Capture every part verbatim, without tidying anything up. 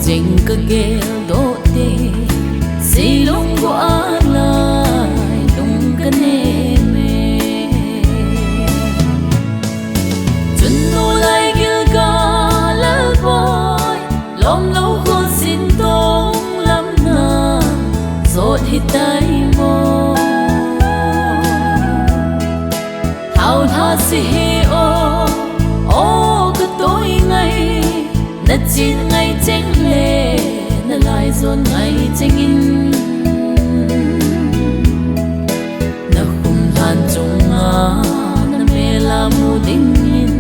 Cheng ka geldoh te, seilung go alai lung ka nem e. Chun nu lai gil ka lal boy, lom lo khol sin tong lam na, zot hi tai mo. Thao tha si hi o, o ka toi ngai, na chin ngai cheng le, na lai zon ngai cheng in. Na khum lhan chunga, na mel a mu ding in,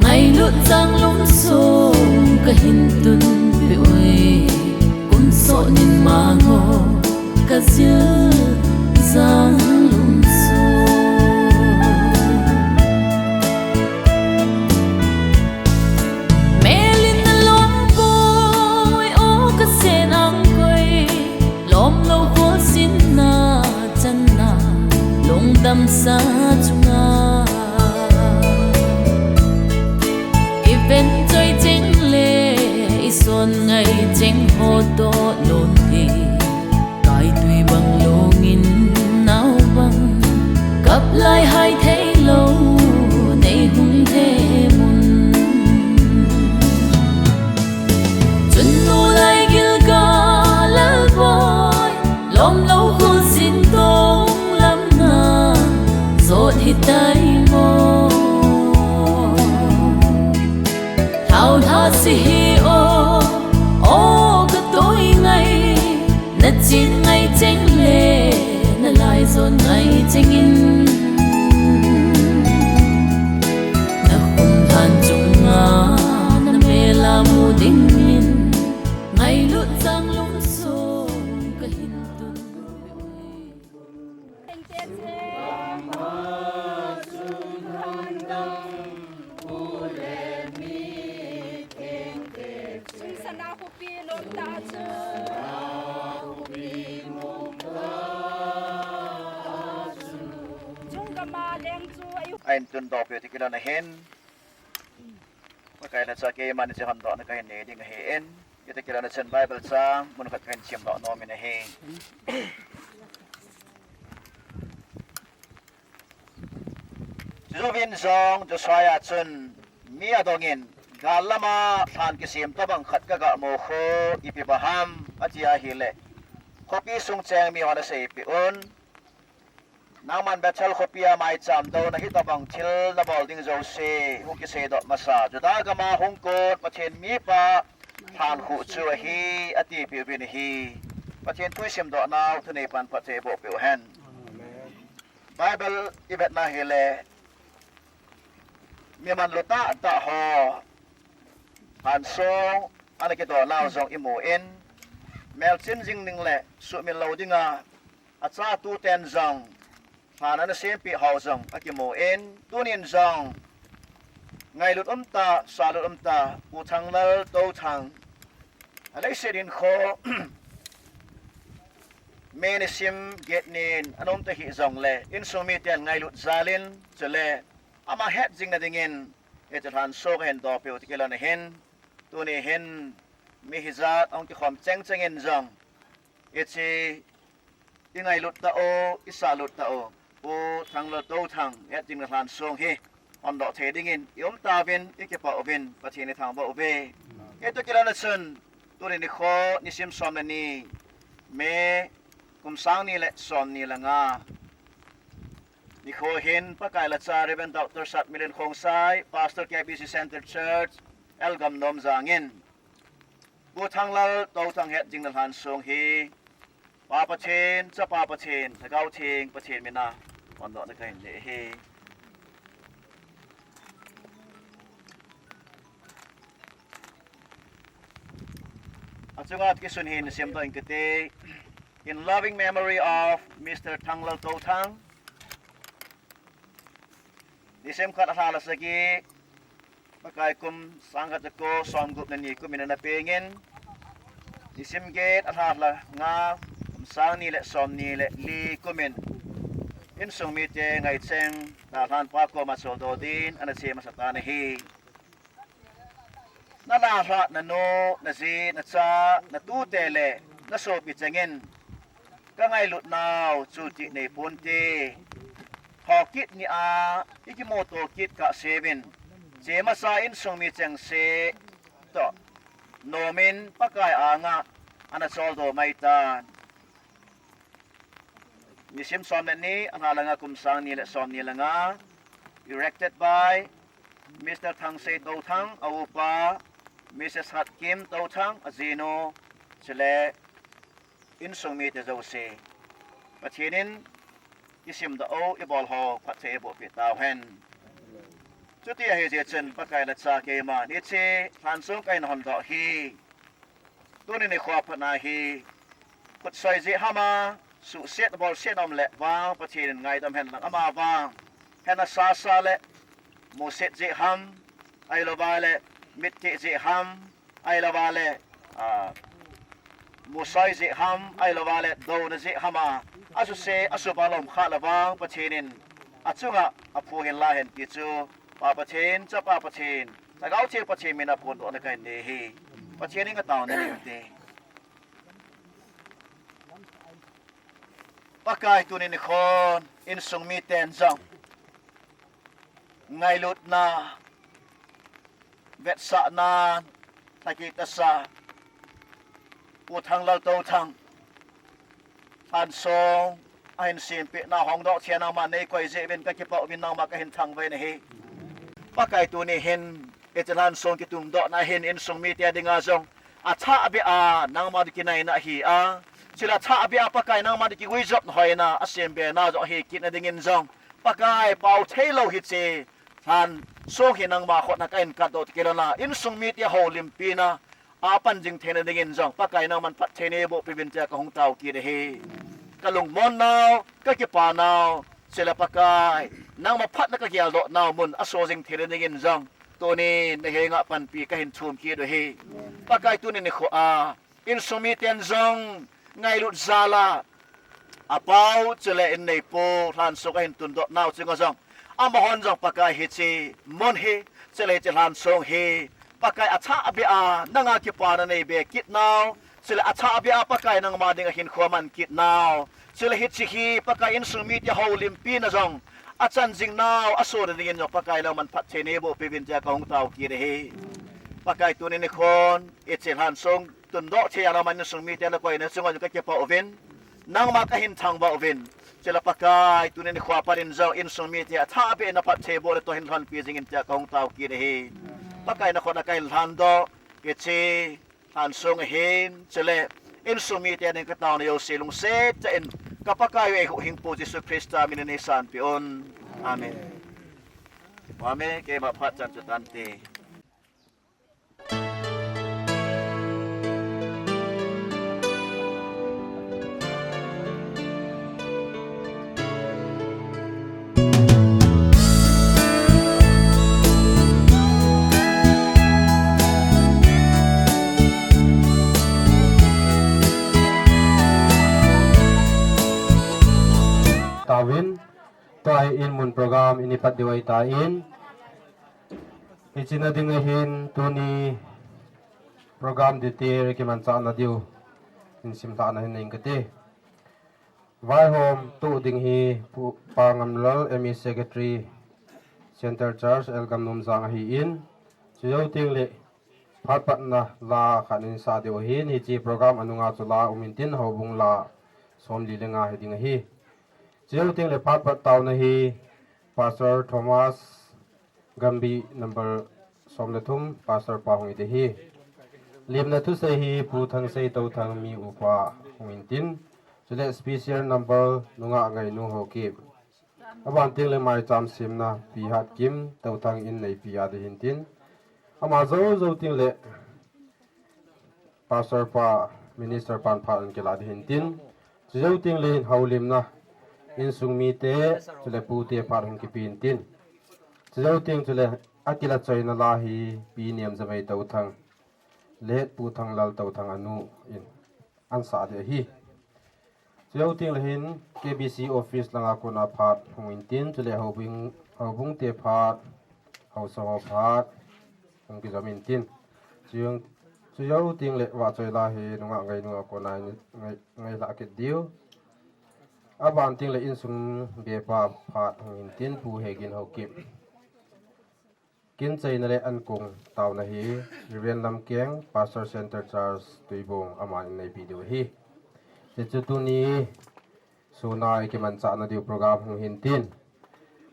ngailut chang lum sung ka hin tun pe ui, kum so nin ma ngo. Ka zil zang lum sung. Melin na lom poi, o ka sen ang koi, lom lo khol sin na chan na, lungdam sa chunga. I ven choi cheng le, i son ngai cheng ho to lom hi. Kai tui bang lungin nau bang, kap lai hai thei lo, nei hung he mun. Chun nu lai gil ka lal boy, lom lo khol sin tong lam na, zot hi tai mo. Thao tha si hi o, o ka toi ngai, na chin ngai cheng le, na lai zon ngai cheng in. Na khum lhan chunga, na mel a mu ding in, ngailut chang lum sung ka hin tun. Sung sana khupi nom ta chu. Chung kama leng chu ayu. Ahin tun doh peh ti kilon ahin. Pakai na cha keima ni chi hon doh na kahin nei ding ahi in. Iti kilon a chun Bible chang mun khat kahin sim doh nom in ahi. Chujou vin jong Joshua chun mi adongin, gal lama lhan kisem tobang khat ka ga mu khu ipi ba ham, ati ahile, khopi sung cheng mi hon asei peh un. Nangman Bethel khopi a maicham douna hitobang thil nabol ding jouse, hung kisei doh masa, Judah gam a hung kon Pathen mipa lhan khu chu ahi, ati peh uvin ahi. Pathen thu isim doh nau, thunei pan phatthei boh peh uhen. Bible ivet na hile, mi manlu tahtah ho lhan sung ana kidol nau jong imu in, melchih jing ding le suhmil lou dinga achatu ten jong lhan ana sempeh ho jong akimu in, tunin jong ngailut umtah, salut umtah, Pu Thanglal Touthang, aleiset hinkho May nisim get nin ana um tahih jongle, insung miten ngailut jal in, chule ama het jing na dingin, hiche lhan sung kahin doh peh u ti kilon ahin, tuni hin mi hijat ahung kikhom cheng cheng in jong, hiche ingailut tah u, isalut tah u, Pu Thanglal Touthang het jing na lhan sung hi hon doh thei dingin i um tauvin, i kipah uvin, Pathen i thangvah uve. Hitu kilon a chun, tuni nikho nisim som le ni, May kum sang ni le som ni le nga nikho hin Pakai lhacha Reverend Doctor Satmilen Khongsai, Pastor K B C Centre Church, L Gamnom jangin, Pu Thanglal Touthang het jing na lhan sung hi, Pa Pathen, Chapa Pathen, Lhagao Theng Pathen mina hon doh na kahin nei ahi. Achunga kisun hin simdoh ing kate, in loving memory of Mister Thanglal Touthang. Nisim khat, alha lha sagi, Pakai kum sang khat jako som gup le ni kum in ana pengin, nisim get, alha lha nga, kum sang ni le som ni le li kum in, insung mite ngaicheng dalhan pa koma choldo din ana che masa tan ahi. Nala hla, nanu, naji, nacha, natute le nasopi chengin kangailutnau chulti neiponte. Thokit nia ikimuto kit kahseuvin, chemasa insung mi chengse toh nomin Pakai anga ana choldo maitan. Nisim som le ni, alha langa kum sang ni le som ni le nga. Erected by Mister Thangsei Touthang, a upa, Missus Hatkim Touthang, a jinu, chule insung mite jouse. Pathen in isimdoh u, ibol ho phatthei eiboh peh tauhen. Chuti ahi jeh chun Pakai lhacha keiman hiche lhansong kahin hondoh hi, tuni nikho phatna hi, khutsoi jeh ham a, suhset bolset um le vang Pathen in ngaidam hen lang, ama vang hen asasa le muset jeh ham, ahilouva le mitteh jeh ham, ahilouva le, ah, musoi jeh ham, ahilouva le douna jeh ham a, asuse, asuba lom kha le vang Pathen in achunga aphu hen la hen ti chu, Pa Pathen, Chapa Pathen, Lhagao Theng Pathen mina phondohna kahin nei hi. Pathen in ataona nei ute. Pakai, tuni nikhon insung miten jong ngailutna, vetsahna, lhakitasa, Pu Thanglal Touthang, lhansong ahin sempeh na hongdoh thei a nangma neikoi jeh uvin kakipah uvin, nangma kahin thangvah in ahi. Pakai, tuni hin hiche lhansong kitundohna hin insung mite dinga jong athahbeh a nangma dinga kinaina ahi a, chule athahbeh a Pakai nangma dinga kiguijopna, hoina, asembena jong ahi kitna dingin jong Pakai, pao theilou hiche lhansong hi nangma khut a kahin katdoh tah kilona, insung mite houlimpina apan jing theina dingin jong Pakai nangman phatthei neiboh peh uvin tia kahung tao kit ahi. Kalungmonnau, kakipanau, chule Pakai nangma phatna kageldohnau mun aso jing theina dingin jong tuni nahenga panpi kahin thum kit u ahi. Pakai, tuni nikho a insung miten jong ngailut jal a apao chule inneipu lhansong ahin tundohnau chunga jong, amahon jong Pakai hiche mun hi, chule hiche lhansong hi, Pakai, athahbeh a nanga kipana neibe kitnau, chule athahbeh a Pakai nangma dinga hinkho aman kitnau, chule hiche hi Pakai insung mite houlimpina jong achan jingnau aso dingin jong Pakai nangman phatthei neiboh peh uvin tia kahung tao kit ahi. Pakai, tuni nikhon hiche lhansong tundoh thei a nangman insung mite nakoina chunga jong kakipah uvin, nangma kahin thangvah uvin. Chule Pakai, tuni nikho a pat in jong insung mite athahbeh a naphattheibohna toh hin lhonpi jingin tia kahung tao kit ahi. Pakai, nakhut a kahin lhandoh hiche lhansong ahin, chule insung mite dinga kataona jouse lungset tah in ka Pakai u eihuhhingpu Jesu Christa min in neisanpeh un. Amen. Amen. Keima phat chan chu tante. Tauvin, tua hi in mun program in ipat diu ahitan. Hiche na ding ahin tuni program detail kimanchahna diu in simlhahna hin nei inge kati. Vaihom toh ding hi Pu Pa Ngamlal, M E Secretary, Central Church, L Gamnomjang ahin, chujou teng le phat patna la khat in sa diu ahin, hiche program anunga chu la um intin, houbung la somli le nga hi ding ahi. Chujou teng le phat pat taona hi Pastor Thomas Gambi number som le thum, Pastor pa hung hi ding ahi. Lemna thusei hi Pu Thangsei Touthang mi upa hung intin, chule special number nungah ngainu Haokip. Aban teng le maicham semna Pi Hatkim Touthang in neipi a ding hintin. Ama jou jou teng le Pastor pa, Minister pan phat hung kila ding hintin. Chujou teng le houlimna insung mite, chule pute phat hung kipe intin. Chujou teng chule akila choina la hi Pi Niamjamei Touthang le Pu Thanglal Touthang anu in ansa ding ahi. Chujou teng le hin K B C office langa kona phat hung intin, chule houbung, houbung te phat, haosa ho phat hung kijom intin. Chujou ting le vahchoi la hi nungah ngainu a kona ngai, ngailha kit diu. Aban ting le insung bepa phat hung hin tin Pu Hegin Haokip. Kin cheina le ankong taona hi Reverend Lamkeng, Pastor Center Church Tuibong, aman in neipi diu ahi. Hichu tuni suna i kimanchahna diu program hung hin tin.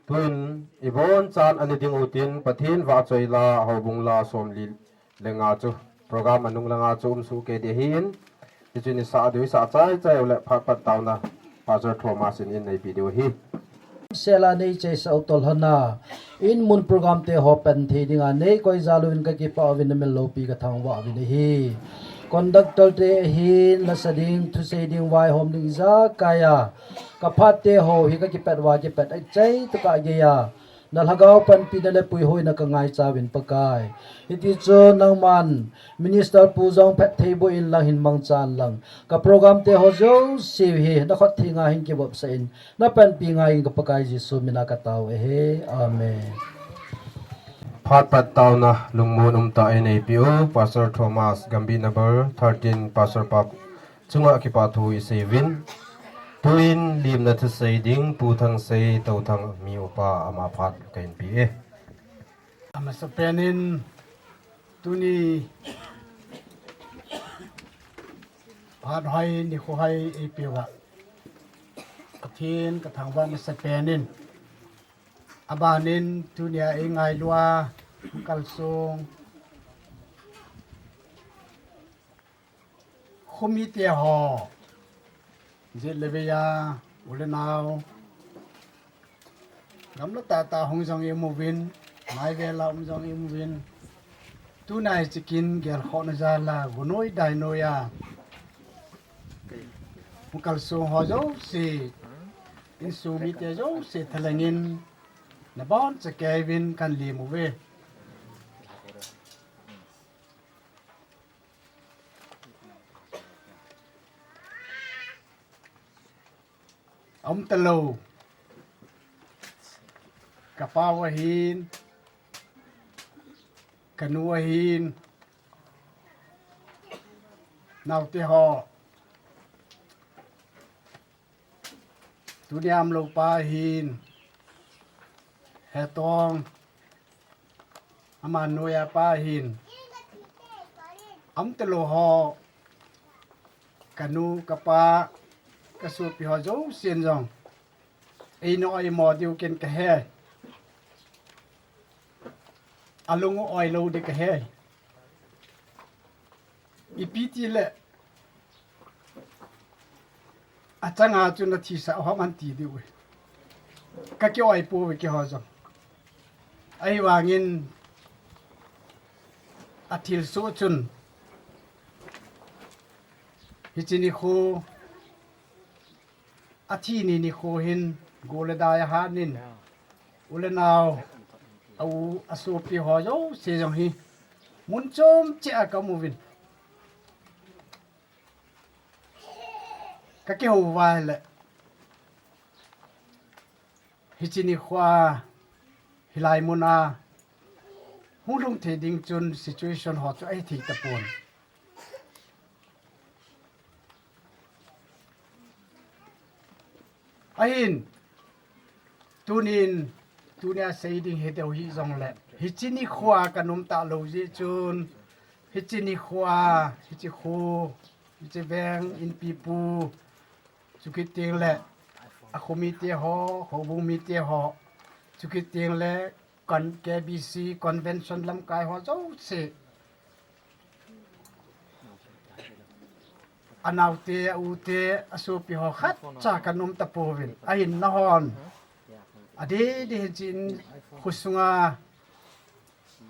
Tuin i bonchan ani ding u tin Pathen vahchoi la, houbung la, somli le nga chu program anung langa chu um soh kei ding ahin. Hichu i sah diu, i sah chai chai u le phat pat taona Pastor Thomas in in neipi diu ahi. Sela nei cheisa u tolhona in mun program te ho pan thei dinga nei koi jal uvin ka kipah uvin, na min loupi ka thangvah uvin ahi. Conductor te ahin, lasa ding, thusei ding, vaihom ding, ijakai a ka phat te ho hi ka kipet uva kipet a chai tokah geiya na lhagao panpina le puihoina ka ngaicha uvin Pakai. Hiti chun nangman Minister Pu jong phatthei boh in lang, hin mangchan lang, ka program te ho jouse hi na khut thenga hin kivopsah in, na panpi ngai in, ka Pakai Jesu mina ka tao e. Amen. Phat pat taona lungmon umtah a i neipi u Pastor Thomas, Gambih number thirteen, Pastor pa chunga kipathu i sei uvin. Tuin limna thusei ding Pu Thangsei Touthang, mi upa, ama phat ka hin pe e. Amasapen in tuni phat hoi, nikho hoi eipeuva Pathen ka thangvah masapen in, abanin tunia eingailua kalsong khomite ho, jet le veiya, u le nao, gamla tahtah hung jong i um uvin, naivel a um jong i um uvin, tuna hiche kin gelkhohna jal a, gunoi dainoi a hung kalsong ho jouse, insung mite jouse thalheng in nabonchauvin kahin lem uve. Aum talou, ka pau ahin, ka nu ahin, naote ho, tunia umlou pa ahin, Hetong, ama noiya pa ahin, aum talou ho, ka nu, ka pa, ka sopi ho jousen jong eina oimo diu ken ka he. Alung u oilou ding ka he. Ipi tile achanga chun athisah u ham ahin ti diu e. Ka ki-oi pouve keiho jong. Ahivangin athilsoh chun hiche nikho, athi ni nikho hin go le dai ahat in, u le nao, a u, asopi ho jouse jong hi mun chom cheh a ka um uvin, ka kihou uva ahile hiche nikho a, hilai mun a hung lhung thei ding chun situation ho chu ahithei tapon. Ahin, tunin, tunia sei ding hi deu hijongle, hiche nikho a ka um talou jeh chun, hiche nikho a, hiche kho, hiche veng, inpipu, chukit tengle akho mite ho, houbung mite ho, chukit tengle K B C convention lamkai ho jouse, anaote, aute, asopi ho khatcha ka um tapouvin, ahin nahon adeh deh hin hiche in khosunga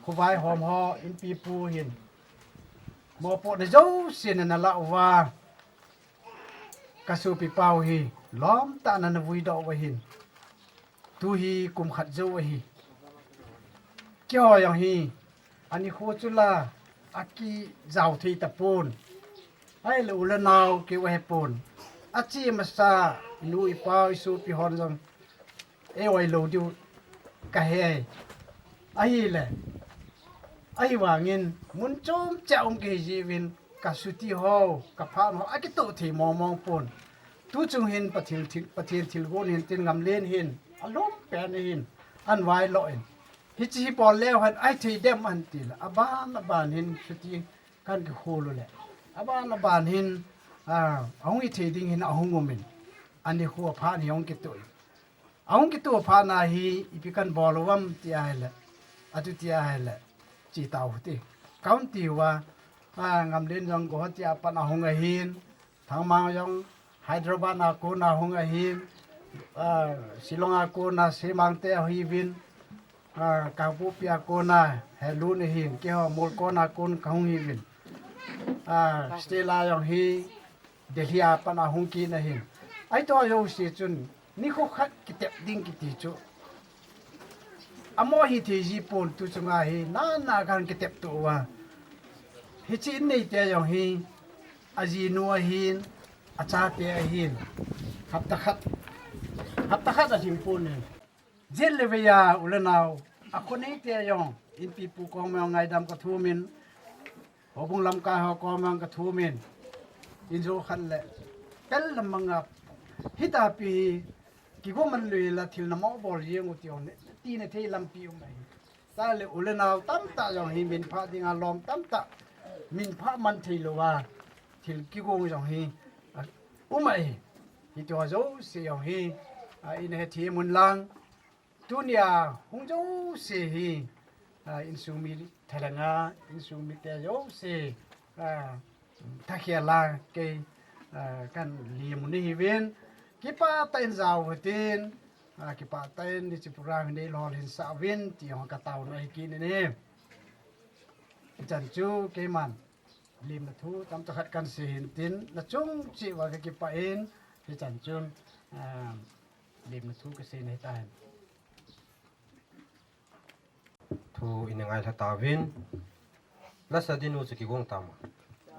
khovaihom ho, inpipu hin mopohna jouse nana lah uva, ka sopi pau hi lomtah a nana vuidoh uva ahin, tu hi kum khat jou ahi. Keiho jong hi anikho chu la akijao thei tapon. Ahile u le nao keu ahipon, ache masa nu, ipa, isopi hon jong ei-oi lou diu ka he. Ahile Ahivangin mun chom cheh a um kei jiuvin, ka chuti ho, ka phat ho, akitoh thei mong mong pon. Tu chung hin Pathen thil, Pathen thilgon hin tin Ngamlen hin alom pen ahin, ahin vailou in. Hiche hi bol leu hen ahithei dem ahin tile, aban aban hin chuti kahin kikhol u le, aban aban hin, ah, ahung hithei ding hin ahung um in, ani khu aphat hi ahung kitoh in. Ahung kitoh phat na hi ipi kahin bol u ham ti ahile, atu ti ahile, che tau hite. Kahin ti uva, ah, Ngamlen jong Guwahati a pat ahung ahin, Thangmang jong Hyderabad a kon ahung ahin, ah, Shillong a kon a Semang te ahiuvin, ah, Kangpokpi a kon a he lut ahin, keiho Molkon a kon kahung hiuvin. Ah, Stella jong hi Delhi a pat ahung kit ahin. Ahitoh jouse chun, nikho khat kitep ding kiti chu amo hithei ji pon, tu chunga hi, nana kahin kitep to uva. Hiche in neite jong hi, ajinu ahin, achate ahin. Hapta khat, hapta khat ahing pon e. Jet le vei a u le nao, akhoneite jong, inpipu koma ngaidam kathum in, houbung lamkai ho koma kathum in, in jo khat le, pel lam manga, hitapi hi, kigo man lui la thil namo bol jeng u ti jong, ti na thei lampi um ahi. Chule u le nao tamtah jong hi, minpha dinga lom tamtah, minpha man thei louva, thil kigong jong hi, a, um ahi. Hitoh jouse jong hi, a, in hethem un lang, tunia hung jouse hi, a, insung mi thalanga, insung mite jouse, a, thakhel a kei, a, kahin lem u ahiuvin, kipah tah in jao uhitin, a, kipah tah in hiche program hi nei lolhinsah uvin, ti jong ka taona ahi kit in ahi. Hichan chu keiman lemna thu tamtah khat kahin sei hin tin, na chung cheh uva kakipah in, hichan chun, a, lemna thu kasei na hitan. Thu in ngailha tauvin. Lasa ding u chu kigong tam a.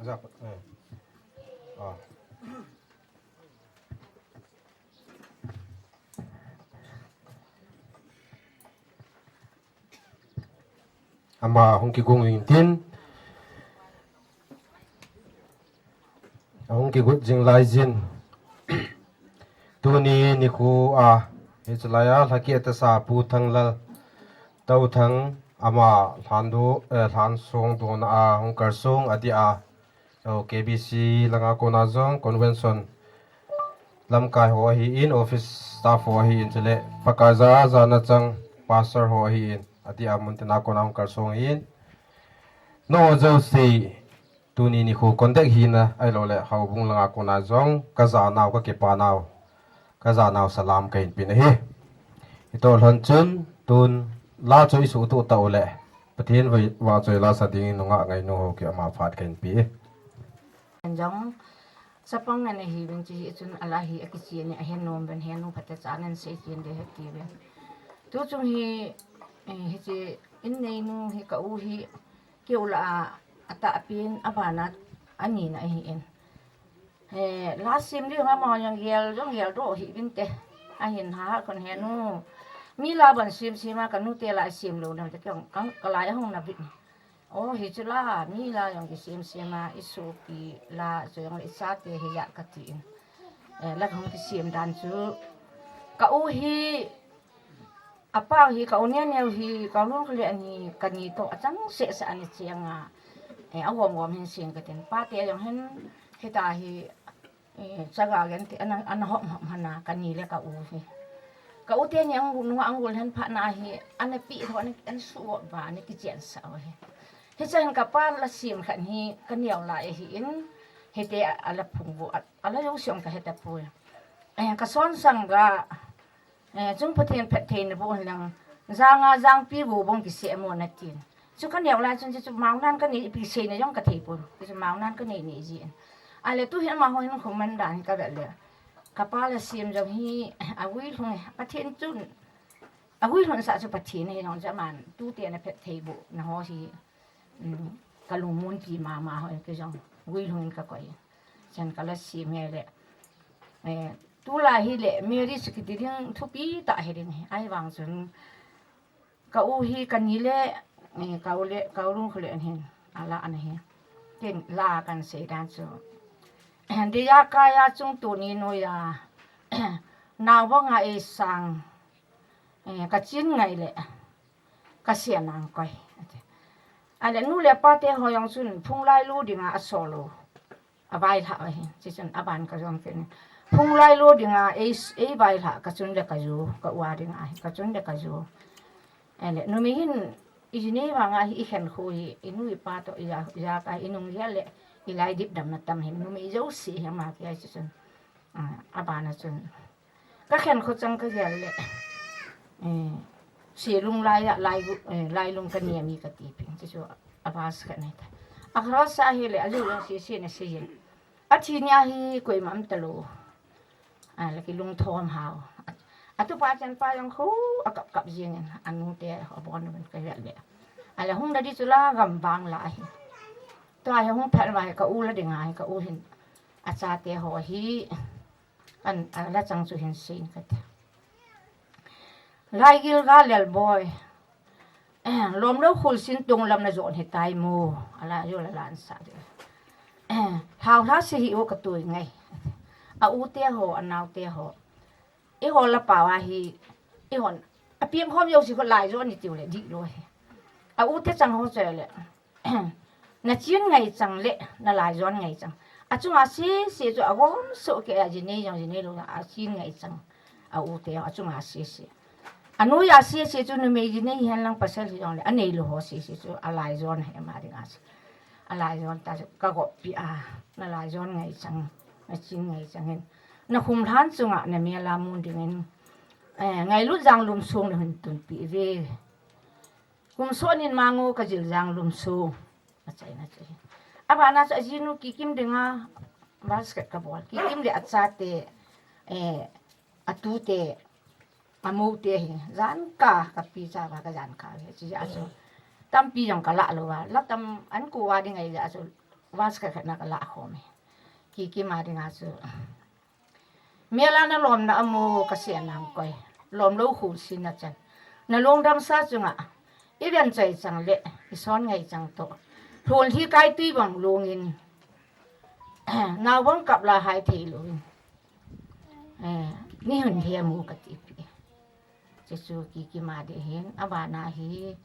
Aja, eh. Ah. Ama hung kigong intin. Ahung kigot jing laijin. Tuni nikho a, hiche laiya lhakeh tasa Pu Thanglal Touthang ama lhandoh, eh, lhansong dona a hung kalsong ati a. Chule K B C langa kona jong convention lamkai ho ahin, office staff ho ahin, chule Pakai ja ja na chang pastor ho ahin, ati a mun tina kona hung kalsong ahin. Nangho jouse tuni nikho contact hina, ahilouleh houbung langa kona jong kajanau, kakipanau, kajanau salam kahin pe ahi. Hitoh lhon chun tun la chu isuhtoh tau le, Pathen vahchoi lasa ding nungah ngainu ho kit ama phat kahin pe e. Jong chapang ngen ahiuvin, chuhi chun ala hi akichen e, ahen nom uvin, henu phatecha nei sei kin ding ahi tiuvin. Tu chung hi, eh, hiche in neinu hi ka u hi, keu lah a, atahpen, abana, anina ahin. Eh, la sem ding amaho jong gel, jong geldoh hih uvinte. Ahin ha, kon henu. Mi la ban sem sem a, kanute la sem lou nam te, ka, ka, kalai ahung na bit. O, hichu la, mi la jong kisem sem a, isopi la, chu jong le ichate hi ja kati in. Eh, la kahung kisem dan chu. Ka u hi, apa hi, ka u neo neo hi, ka lung ka le ani, kani toh, achangseh seh ani cheng a. Eh, agom gom hin seng katin. Pate jong hin, hita hi, Eh, chaga gente ana, ana hom hom hana, kani le ka u hi. Ka u teni ang, nunga ang gol hen phat na hi, ana pi tho, ana, ana su got ba, ana kichen sa hi. Hiche hin kapa la sem khat hi, kaneo lai ahin, hite a, ala phung vo, a, ala jong sem ka heta poi. Eh, ka son sang ga, Eh, chung Pathen phattheina bou hilang, janga jangpi vo bong kisem mo natin. Chu kaneo lai chun chu maunan kanei, ipi seina jong kathei pon. Chu maunan kanei nei jin. Ahile tu hi amaho hin khoman dan hi kavet le. Kapa la sem jong hi, aguilhung e, Pathen chun. Aguilhung sa chu Pathen ahi jong chu aman, tute na phatthei bou, naho hi. Um, kalungmon pi mama ho, kei jong guilhung in kakoi. Chan kala sem e le. Eh, tulai hile, marriage kiti ding thupi tah hi ding hi. Ahivang chun, ka u hi kani le, eh, ka u le, ka u Lungkholen hin, ala ana hi. Tin la kan sei dan chu. Dia kaya chung tuni noiya, nau banga ei sang, eh, ka chin ngai le, ka sia nang koi. Ale nu le pa te ho jong chun phung lai lu dinga asol u. A vailhah ahi, chuchun aban ka jom kit in. Phung lai lu dinga, ei, ei vailhah, ka chun le ka ju, ka u a dinga ahi, ka chun le ka ju. Ele, numei hin, i ji nei vanga hi, i khen khu hi, i nu i pa to, i ja, i ja ka, i nung ja le, i lai dip dam na tam hi, numei jo si hi ama ki ai chuchun. A, abana chun. Ka khen khu chang ka gel le. Eh, si lung lai a, lai gu, eh, lai lung ka ni ami ka ti ping. Chuchu a verse ka nei ta. A cross a hi le, a lu lung si si na si yin. A thi nia hi koima um ta lo. A le ki lung thom hao. A, a tu pa chan pa jong khu a kap kap jing in. A nu te a bon un ka gel le. A le hung da di chu la gam bang la hi. Tua hi hung phat vai ka u la ding ai ka u hin. A cha te ho hi. An, a la chang chu hin sei in ka ti. Lai Gilgal Lelboi. Eh, lom lo khul sin tung lam na jon hi tai mu. A la jo la lan sa de. Eh, hau hla si hi u ka tui ngai. A u te ho, a nau te ho. I ho la pau a hi, i hon. A piang khom jo si ko lai jo ni tiu le di lo hi. A u te chang ho che le. Na chin ngai chang le, na lai jon ngai chang. A chunga si si chu a gom so ke a ji nei jong ji nei lo a chin ngai chang. A u te a chunga si si. A nu ya si si chu numei ji nei hen lang pasal si jong le. A nei lo ho si si chu a lai jon he ma ding a si. A lai jon ta chu ka gop pi a. Na lai jon ngai chang. Na chin ngai chang hen. Na khum lhan chunga na mel a mun ding in. Eh, ngailut jang lum sung na hun tun pi ve. Kum so nin mangu ka jil jang lum su. A chai na chai. A bana chu a jinu Kikim dinga basket ka bol. Kikim le a cha te, eh, a tu te, a mo te hi. Jan ka, ka pi cha ka, ka jan ka hi. Chi a chu. Tampi jong ka la lo wa. La tam an ku wa ding ai a chu. Basket ka na ka la khom hi. Kikim a dinga chu. Mel a na lom na amu ka sia nang koi. Lom lo khu sin na chan. Na lungdam sa chunga. I ven chai chang le. I son ngai chang to. Lhun hi kai tui bang lungin. Nau bang kap la hai thei lungin. Eh, ni hun hi amu ka ti pi. Chuchu Kikim a de hin. A bana hi.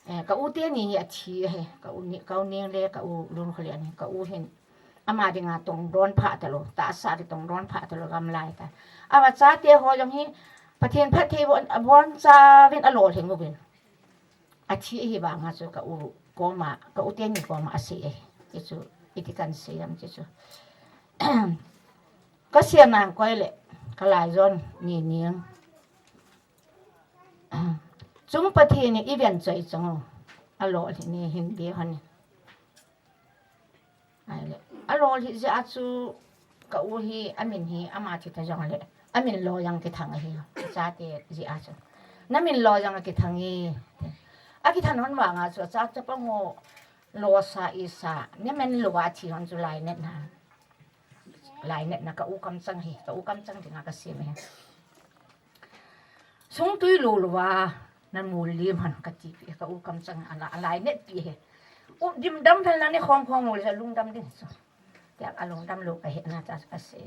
Eh, ka u te ni hi a thi he, ka u ni, ka u ning le, ka u Lungkholen ni, ka u hin. Ama dinga tong don pha ta lo, ta sa di tong don pha ta lo gam lai ta. Ama cha te ho jong hi, Pathen phat thei bon, a bon cha vin a lo hing u vin. A thi hi vanga chu ka u koma, ka u te ni koma a si e. Chuchu, iti kan si am chuchu. Ka sia nang koi le, ka lai jon ni ning. Chung Pathen ni i ven choi chang u. A lo hi ni hin di hon. Ai le. A lo hi ji a chu ka u hi, a min hi, ama thi ta jong le. A min lo jang ki thang hi. Cha te ji a chu. Na min lo jang ki thang hi. A ki than hon vanga chu, cha cha pa ngo lo sa i sa. Ni men lo a thi hon chu lai net na. Lai net na ka u kam chang hi. Ka u kam chang dinga ka sim hi. Sung tui lu lu a, nan mu lim han ka ti pi, ka u kam chang a la, a lai net pi he. U dim dam phel na ni khom khom u le lung dam ding so. Tia a lung dam lu ka he na cha ka se.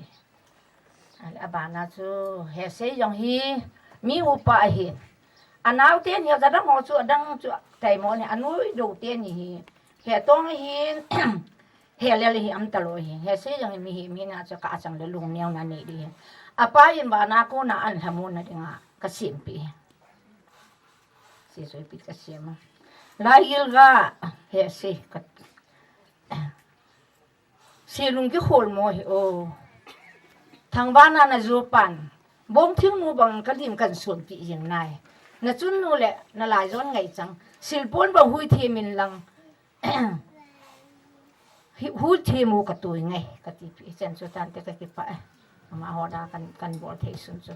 A le a bana chu he se jong hi, mi upa hi. A nau te ni a dang ho chu, a dang chu, tai mo ni, a nui do te ni hi. He tong hi, He le le hi am ta lo hi. He se jong hi mi hi mi na chu ka chang le lung neo na nei di hi. A pa in bana ko na an hamu na dinga ka sim pi. Si soi pi ka sim. Lai Gilgal he se ka. Si lung ki khol mo hi o. Thangvana na ju pan. Bong thing mu bang ka lim kan sun pi jing nai. Na chun nu le na lai jon ngai chang. Silpon bang hui thi min lang. Hi, hu thi mu ka tui ngai, ka ti pi chen chu tan te ka ki pa, eh. Ama ho da kan, kan bol thei sun chu.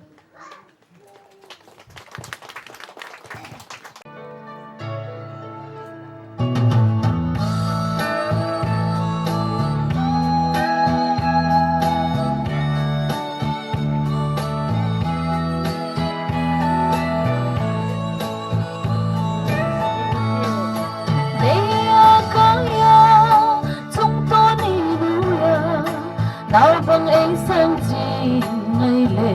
Taobang ei sang jing ngai le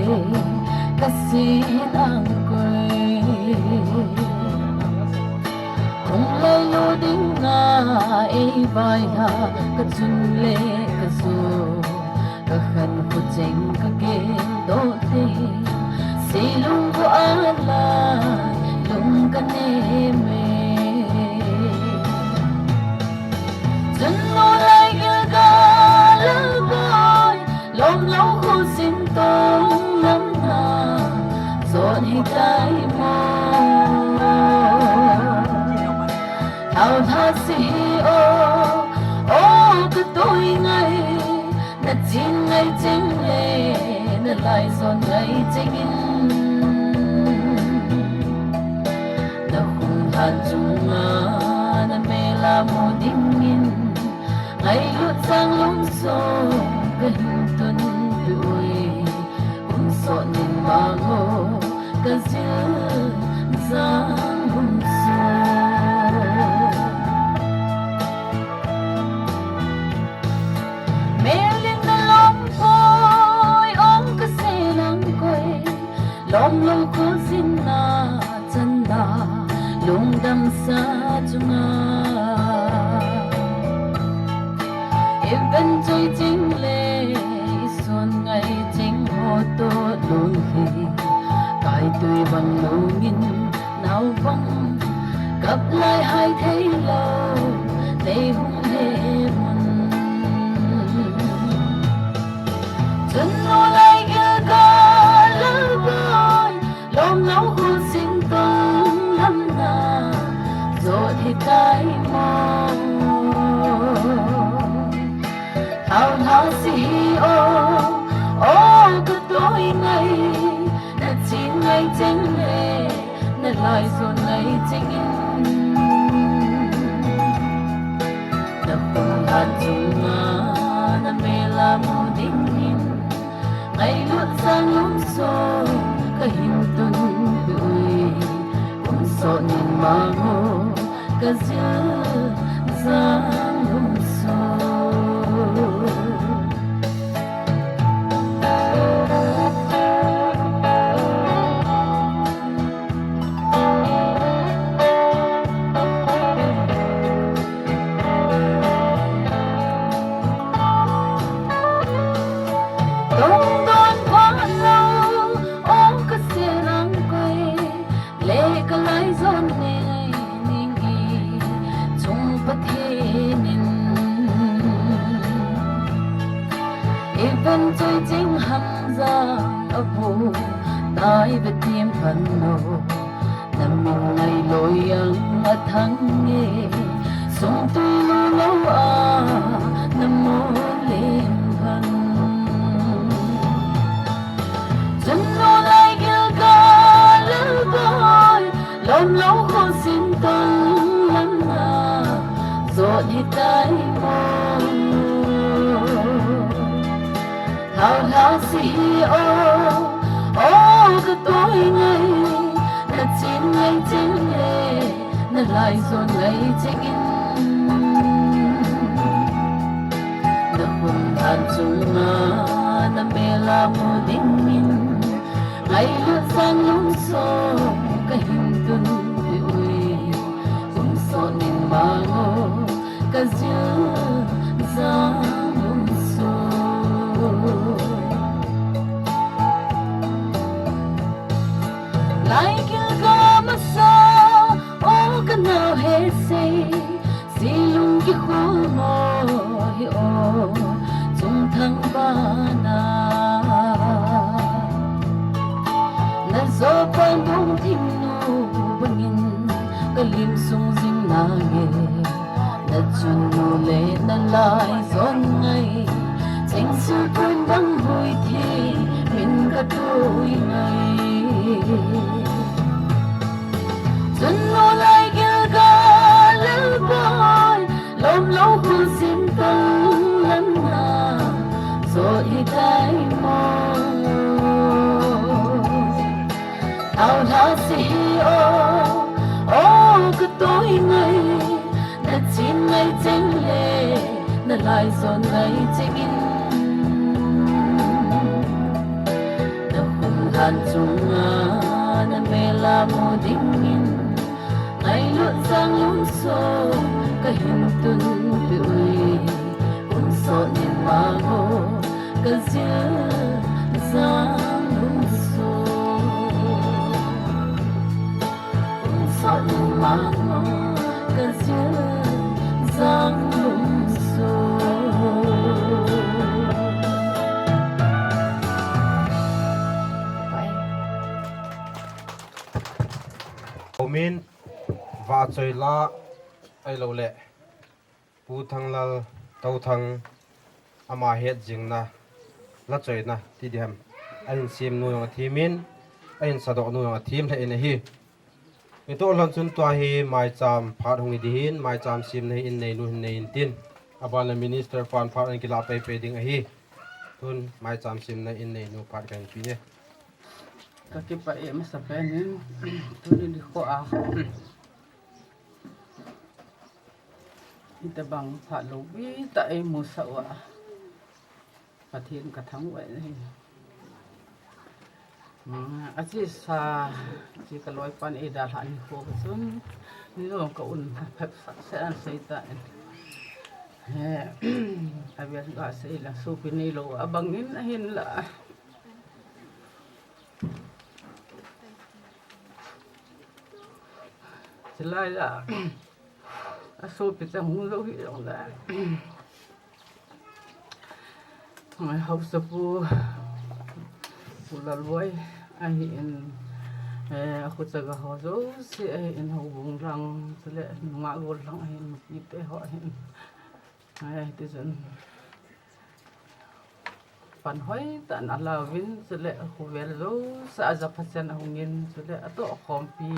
ka sin ang koi. Hung lai lo ding na ei vai ha ka chun le ka zo. Ka khan khu cheng ka gen doh te. Seilung ko a lai lung ka ne me. Chun lo lai gil ka lal boi, lom lo khu sin tong lam na, zon hi tai mo. Thao tha si hi o, o ka toi ngai, na chin ngai cheng le, na lai zon ngai cheng in. Na hung han chunga na mel a mu dingin, ngailut sang lum song ka hin tun pi ui. Kum sot nin ma ngo ka zil zang lum song. Melin na lom poi ong ka se nang koi. Lom lom ko sin na chan na lungdam sa chunga. Iben choi ching le, isun ngai ching ho to lung hi. Kai tui bang lungin nau bang kap lai hai thei lo, lei hung he mun. Chun lo lai gil ka lal boi, lom lo khu sin tong lam na, zot hi tai mo. Thao na si hi o, o ka toi ngai, na chin ngai cheng le, na lai zon ngai cheng in. Na hung han chunga na mel a mu dingin, ngailut sang lum song ka hin tun pi ui. Kum sot nin ma ngo ka zil zang lum song. Dong don pha lo, ong ka se nang koi, le ka lai zon ne ning i chung Pathen in. Iben choi ching han zang a bu, tai ve tim phan lo. Na min ngai loi ang a thang nge, sung tui lo lo a, na mo len van. Chun lo lai gil ka lal boi, lom lo khu sin tong lam na, zot hi tai mo. Thao hla si hi o, o ka toi ngai, na chin ngai ching le, na lai zon ngai ching in. Na hun than chunga, na mel a mu ding in, ngailut sang lum song ka hin tun pi ui, kum sot nin ma ngo. Ka zil zang lum song. Lai gil ka masa, o ka nau he sei, si lung ki khu mo hi o, chung thang ba na. Na zo pan bung thing nu bangin, ka lim sung zing na nge. Na chun nu le na lai zon ngai, cheng su kun bang hui thi, min ka tui ngai. Chun nu lai gil ka lal boi, lom lo khu sin tong lam na, zot hi tai mo. Thao hla si hi o, o ka toi ngai, na chin ngai cheng le, na lai zon ngai cheng in. Tan chunga na mela mu dingin, ngailut jang lungso ka hin tun pi ui. Kum so nin ma ngo ka jil jang lungso. Kum so nin ma ngo ka jil jang lungso. Omin, Vachoi la, ahilou le Pu Thanglal, Touthang, ama het jingna, la choina, ti diham. Ahin sem nu jong athemin, ahin sadoh nu jong athem lheh in ahi. Hitoh lhon chun tua hi maicham phat hung hi ding ahin, maicham semna hi in neinu hin nei in tin. Aban le minister pan phat ahin kilah pei pei ding ahi. Tun maicham semna in neinu phat kahin pe e. Ka kipah e masapen in, tuni nikho a. Hitobang phat loupi tah eimu sah uva, Pathen ka thangvah e. Hmm, achesa, che ka loipan eidalhah nikho chun, ni jong ka un phat sah seh an sei tan. He, avel ga sei la, sopi neilou abang in ahin la. Chulai a, asopi chang hung lou hi jong le. Ngai hausa pu, Pu Lalvoi, ahin, eh, akhucha ga ho jouse, ahin houbung lang, chule nungah gol lang, ahin nupi te ho, ahin. Ngai, ti chun. Pan hoi tah in alauvin, chule khovel jouse a japha chan ahungin, chule atohkhompi,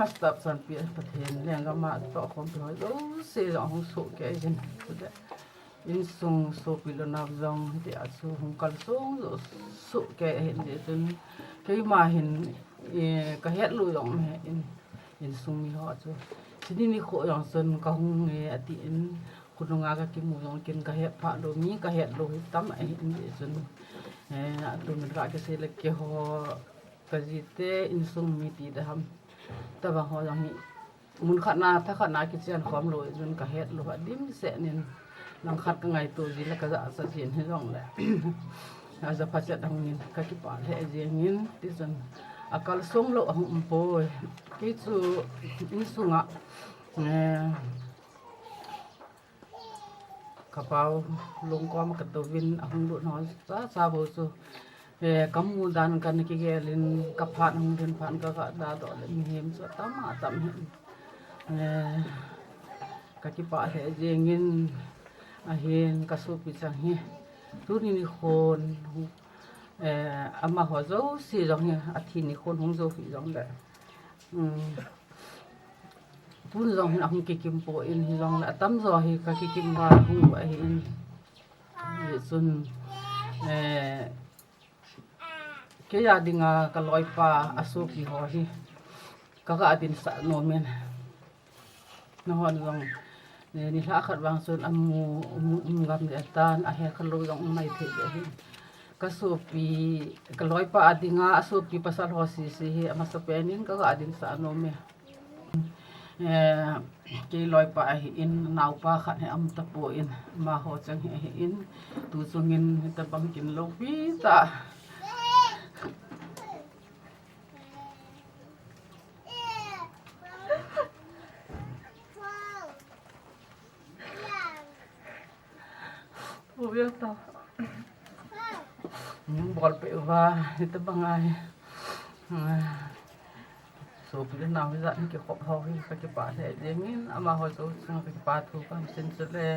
a staff chanpi Pathen lenggam a atohkhompi ho jouse jong ahung sohkei jin, chule insung sopi le nao jong hiti a chu hung kalsong jo sohkei ahin jeh chun, keima hin, eh, ka het lou jong ahin, insung mi ho chu. Chuni nikho jong chun ka hung e, atin, khonunga ka kimu jong ken ka het phah lou, mi ka het lou hi tam ahin jeh chun. Eh, atu min ka kisei le keiho ka jite insung mi ti ding ham. Tabang ho jong hi mun khat na, tha khat na kichen khom lou jeh chun ka het lou, adimset nin langkhat ka ngaito jin le ka jahcha jin hi jong le. Ajapha chet ahungin ka kipah lheh jengin, ti chun akalsong lou ahung um poi. Kei chu insunga, eh, ka pau lungkom ka touvin ahung lut ho chacha bou chu, eh, ka mu dan kana kigelin ka phat hung din phat ka ga da doh le mihem chu atam atam hin. Eh, ka kipah lheh jengin ahin ka sopi chang hi. Tuni nikhon, eh, amaho jouse jong hi athi nikhon hung jou hi jong le. Um, tun jong hin ahung kikim poi, hijong le atamjo hi ka kikim uva hung uva ahin. Hichun, eh, kei a dinga ka loipa asopi ho hi ka ga dinsah nom in. Nahon jong, eh, nilhah khat vang chun amu, um, um gam ding ahitan, ahe khalou jong um maithei ding ahin. Ka sopi, ka loipa a dinga asopi pasal ho sese hi amasapen in ka ga dinsah nom e. Eh, kei loipa ahin, naopa khat hi aum tapon, amaho chang hi ahin, tu chungin hitabang kin loupi tah. Uvia ta. Ning bol peh uva, hitabang ahi. Ah, sopi le nao hijat hi kikhop ho hi ka kipah lheh jengin, amaho jouse chunga ka kipathu kahin sei chule.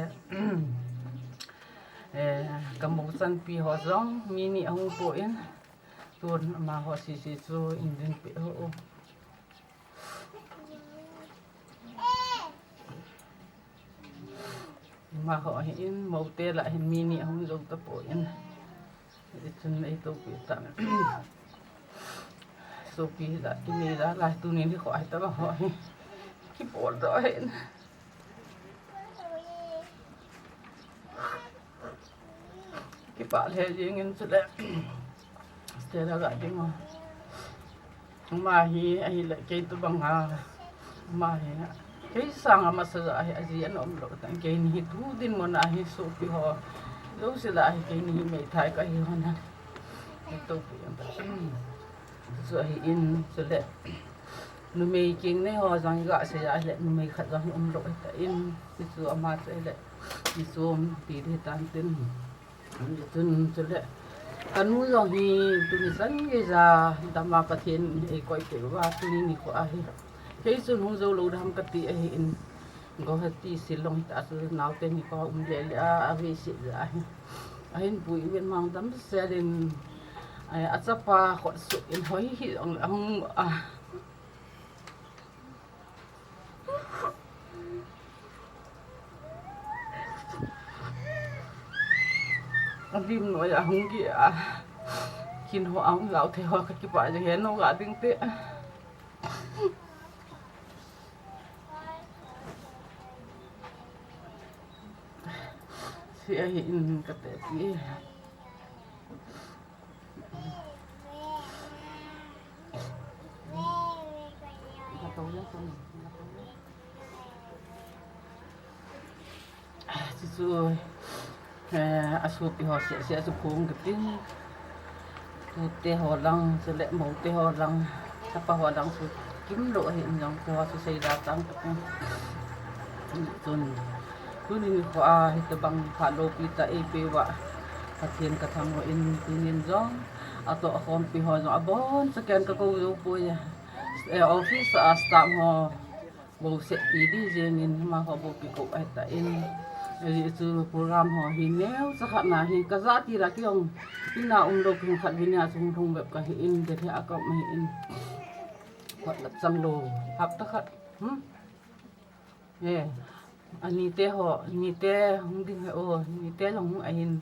Eh, ka mou chanpi ho jong mi ni ahung pon, tun amaho sese chu in ding peh ho. Amaho ahin, moute lah hin mi ni ahung jou tapon. Hichun eitopi ta. Sopi lah, kinei lah, lah, tuni nikho ahi taba ho hi. Kipol doh ahin. Kipah lheh jengin chule. Kei la ga ding o. Ama hi, ahile kei tobang a. Ama hi, kei sanga masa ja hi, aji ana um lou tan. Keini hi tu dinmun a hi sopi ho. Jouse la hi keini hi meithai kahi hon a. Kei topi ang ta. Chu ahin, chule. Numei keng nei ho jong ga sei a le, numei khat jong hi um lou ahi tan. Chu ama chu le, ni chom ti di tan tin. Chun chule. Kanu jong hi, tuni chan gei ja, dama Pathen in eikoi peh uva, tuni nikho ahi. Kei chun hung jou lou dam kati ahin. Guwahati, Shillong ta chu naote ni ko um le le a, avei se le ahi. Ahin pui ven mang dam sel in, ai, achapa khut suk in hoi hi ong, ong, a. Alim noi a hung gi a. Kin ho a hung lau the ho ka kipah jeng e, no ga ding te. Si ahi in ka te ti. Chuchu, eh, asopi ho seh seh chu phong katin. Tute ho lang, chule moute ho lang, chapa ho lang chu kimlou ahin jong, tu ho chu seida tang takin. Chun, tuni nikho a, hitobang phat loupi tah eipeh uva, Pathen kathangvah in, tunin jong, atoh akhompi ho jong, abon chaken kakou jou poi. Eh, office a staff ho, bou seh ti di jeng in, amaho bou kikou ahi tan. Ajeh chu program ho hi neocha khat na hi, kaja ti la kihong, ina umlou kihong khat vin a chu hung lhung bep kahi in, Delhi a ka um ahi in. Khat la chang lou, hapta khat. Hmm? Eh, anite ho, nite hung ding ahi o, nite jong hung ahin.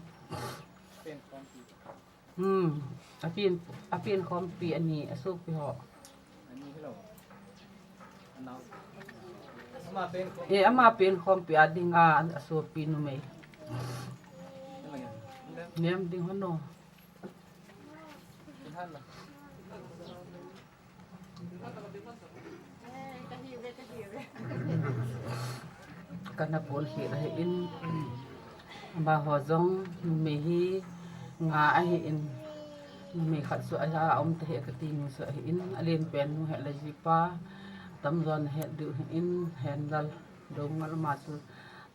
Hmm, apen, apen khompi ani, asopi ho. Eh, ama pen khompi a dinga, asopi numei. Nem ding hon o. Kana pon hi ahi in, amaho jong numei hi nga ahi in, numei khat chu ahi a um ta hi kati nu chu ahi in, alen pen nu hi la jipa, tamjon hi diu hi in, Henlal Doungel ama chu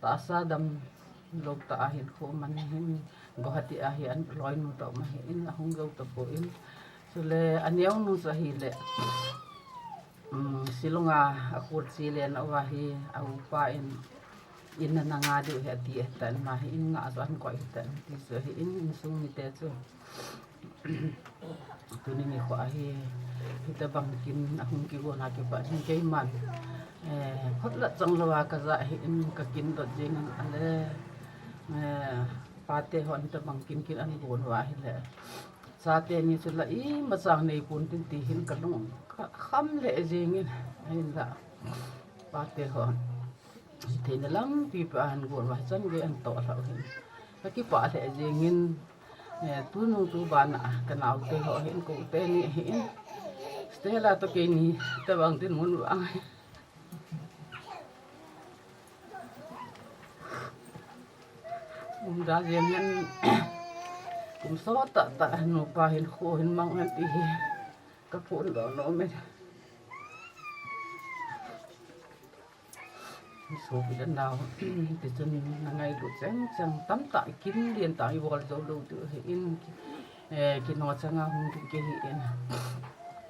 tahsa dam lou tah a hin kho man hin, Guwahati a hi an loinu toh ma hi in, ahung jou tapon. Chule, aneo nu chu ahile, um, Shillong a, akhut chi le na uva hi, a upa in, in na nga diu hi ati ahitan, ama hi in nga chu ahin koi ahitan, ti chu ahi in, insung mite chu. Tuni nikho a hi, hitobang kin ahung kigon a kipat hin keiman, eh, phot la chang lou a kaja hi in kakin dot jeng in ale, eh, pate hon hitobang kin kin ahin gon uva ahile. Chate ni chu la imacha nei pon tin ti hin kalung ka kham le jeng in, ahinla. Pate hon. Theina lampi pa ahin gon uva, chan gei ahin toh lhau hin. Ka kipah lheh jeng in, eh, tunung tuban a, ka naote ho hin, kote ni hin. Stella toh keini, tobang dinmun vang. Um da jeng in, kum sot tah tah, nupa hin kho hin mang hen ti hi. Ka phone lou lou me. Sopi le nao, ti chun na ngailut cheng cheng, tamtah kin lien tah i bol jou lou diu ahi in, eh, kino changa hung ding kahi in.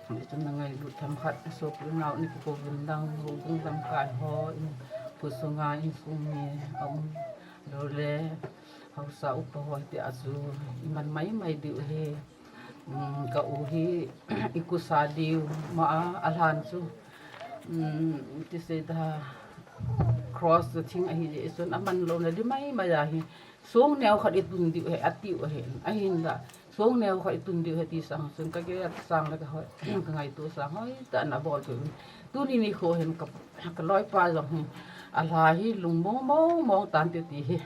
Ti chun na ngailut themkhat, sopi le nao ni kikou vin lang, houbung lamkai ho, in, kho sunga insung mi, a um lou le, haosa upa ho ti a chu, i man mai mai diu ahi. Um, ka u hi, i kusa diu, ma a, alhan chu. Um, ti sei da, cross chu thing ahi jeh chun, aman louna di mai mai ahi. Song neo khat i tun diu ahi, atiu ahi, ahinla. Song neo khat i tun diu ahi ti sang chun, ka gei sang le ka hoi, ka ngaito sang hoi, tah in abol peh un. Tuni nikho hin ka, ka loipa jong hi, alha hi lung mong mong mong tante ti hi.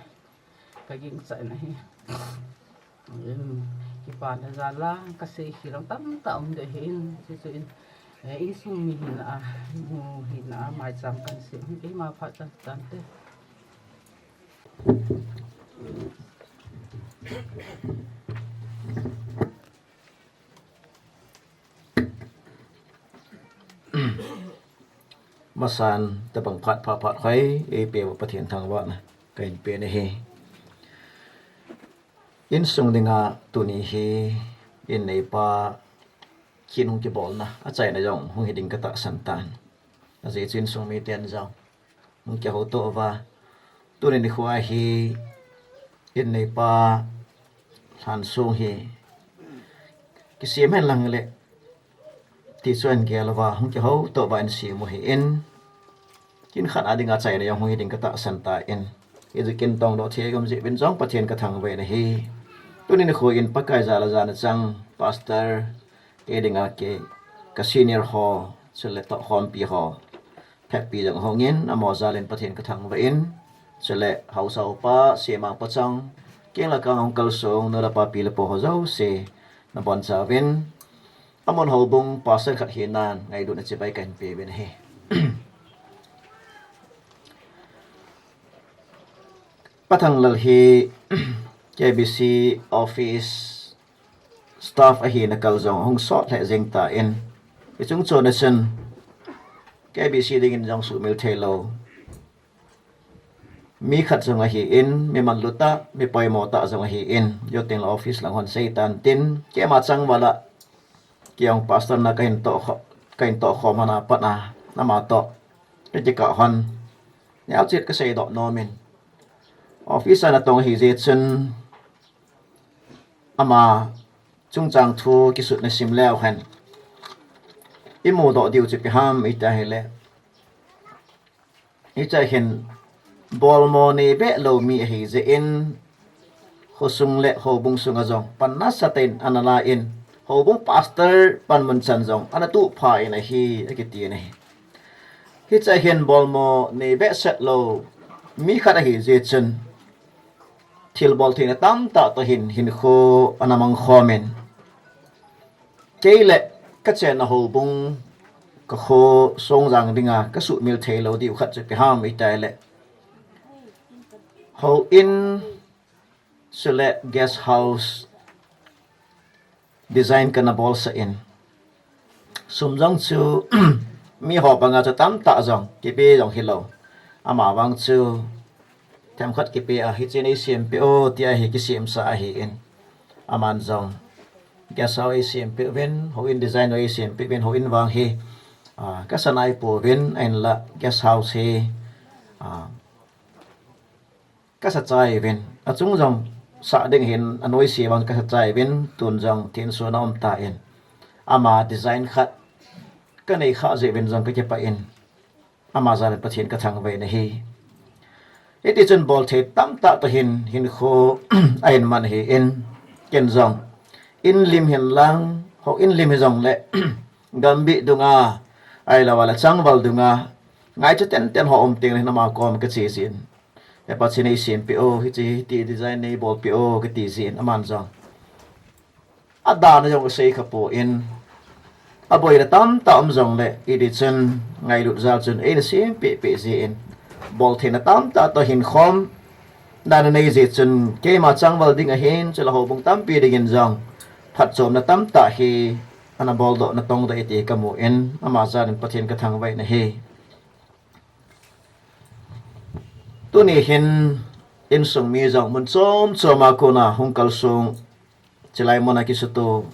Ka gingcha in ahi. Em, Kipana jal a kasei khel jong tamtah um ding ahin, chuchu in, eh, insung mi hina a, nu hina a, maicham kan sei, keima phat chan chan te. Masan, tabang phat phat phat khoi, eipeuva Pathen thangvahna kahin pe ahi. Insung dinga tuni hi, in neipa khin hung kibolna achaina jong hung hi ding katahsan tan. Ajeh chu insung miten jong hung kihouto uva, tuni nikho a hi in neipa lhansong hi kisem hen lang le, ti chu ahin gel uva, hung kihouto uva in sem u ahin, kin khat a dinga achaina jong hung hi ding katahsan tan. Hichu kin tongdoh thei um jeh uvin jong Pathen kathangvah in ahi. Tuni nikho in Pakai jal a jana chang, pastor, kei dinga kei, ka senior ho, chule tohkhompi ho, phatpi jong hung in, amaho jal in Pathen kathangvah in, chule haosa upa, Semang Pachang, keng le kang hung kalsong, nu le pa, pi le pu ho jouse, nabonchauvin, amun houbung pastor khat hinan, ngailutna chibai kahin pe uvin ahi. Pa Thanglal hi K B C office staff ahina kal jong hung sot lheh jeng tan, hiche chung chon a chun K B C dingin jong suhmil theilou mi khat jong ahin, mi manlu tah, mi poimo tah jong ahin, jou tengle office lang hon sei tan tin, keima changval a, kei jong pastor na kahin toh kho-, kahin tohkhom hon a pat a, ama toh kakikah hon, neocha kaseidoh nom in, office a natong ahi jeh chun, ama chungchang thu kisutna sim leu hen, imudoh diu chu ipi ham iti ahile, hiche hin bolmo nei behlou mi ahi jeh in, khosung le houbung sunga jong pan nasatah in ana la in, houbung pastor panmun chan jong ana tuh pha in ahi, akiti in ahi. Hiche hin bolmo nei behseh lou mi khat ahi jeh chun, thilbol theina tamtah toh hin hinkho ana mangkhom in, kei le kachenna houbung, kakho Songjang dinga kasuhmil theilou diu khat chu ipi ham iti ahile, houin chule guest house design kana bolsah in, sum jong chu miho banga chu tamtah jong kipe jong hilou, amavang chu themkhat kipe a, hiche neisempeh o tia hi kisemsa ahin, aman jong guest house eisempeh uvin, houin design eisempeh uvin, houin vang hi, ah, kasa naipouvin, ahinla guest house hi, ah, kasa chai uvin, achung jong sah ding ahin, anoise vang kasa chai uvin, tun jong thenso na um tan, ama design khat kanei khah jeh uvin jong kakipah in, ama jal in Pathen kathangvah in ahi. Hitichun bolthei tamtah toh hin hinkho ahin man ahin, ken jong in lim hin lang, houin lim hijongle, gambih dunga, ahilouleh changval dunga ngaicha tenten ho um tengle hin ama kom kache jin, He Pathen, eisempeh o, hiche hiti design neibolpeh o kati jin, aman jong adana jong asei khapon, aboina tamtah um jongle, hitichun ngailut jal chun eina sempeh peh jin, boltheina tamtah toh hinkhom dan anei jeh chun, keima changval ding ahin, chule houbung tampi dingin jong phatchomna tamtah hi ana boldoh, ana tongdoh e ti kamun, ama jal in Pathen kathangvah in ahi. Tuni hin insung mi jong mun chom choma kona hung kalsong, chulai muna kisuto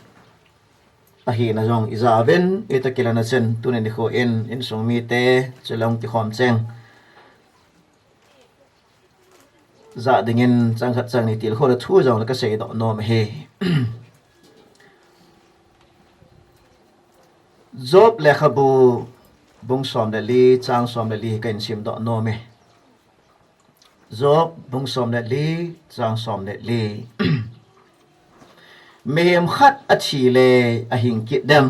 ahina jong ija uvin, itoh kilhona chun tuni nikho in insung mite chule hung kikhom cheng ja dingin chang khat chang ni tilkhouna thu jongle kaseidoh nom ahi. Job lekhabu bung som le li, chang som le li kahin simdoh nom e. Job bung som le li, chang som le li. Mihem khat athi le ahing kit dem?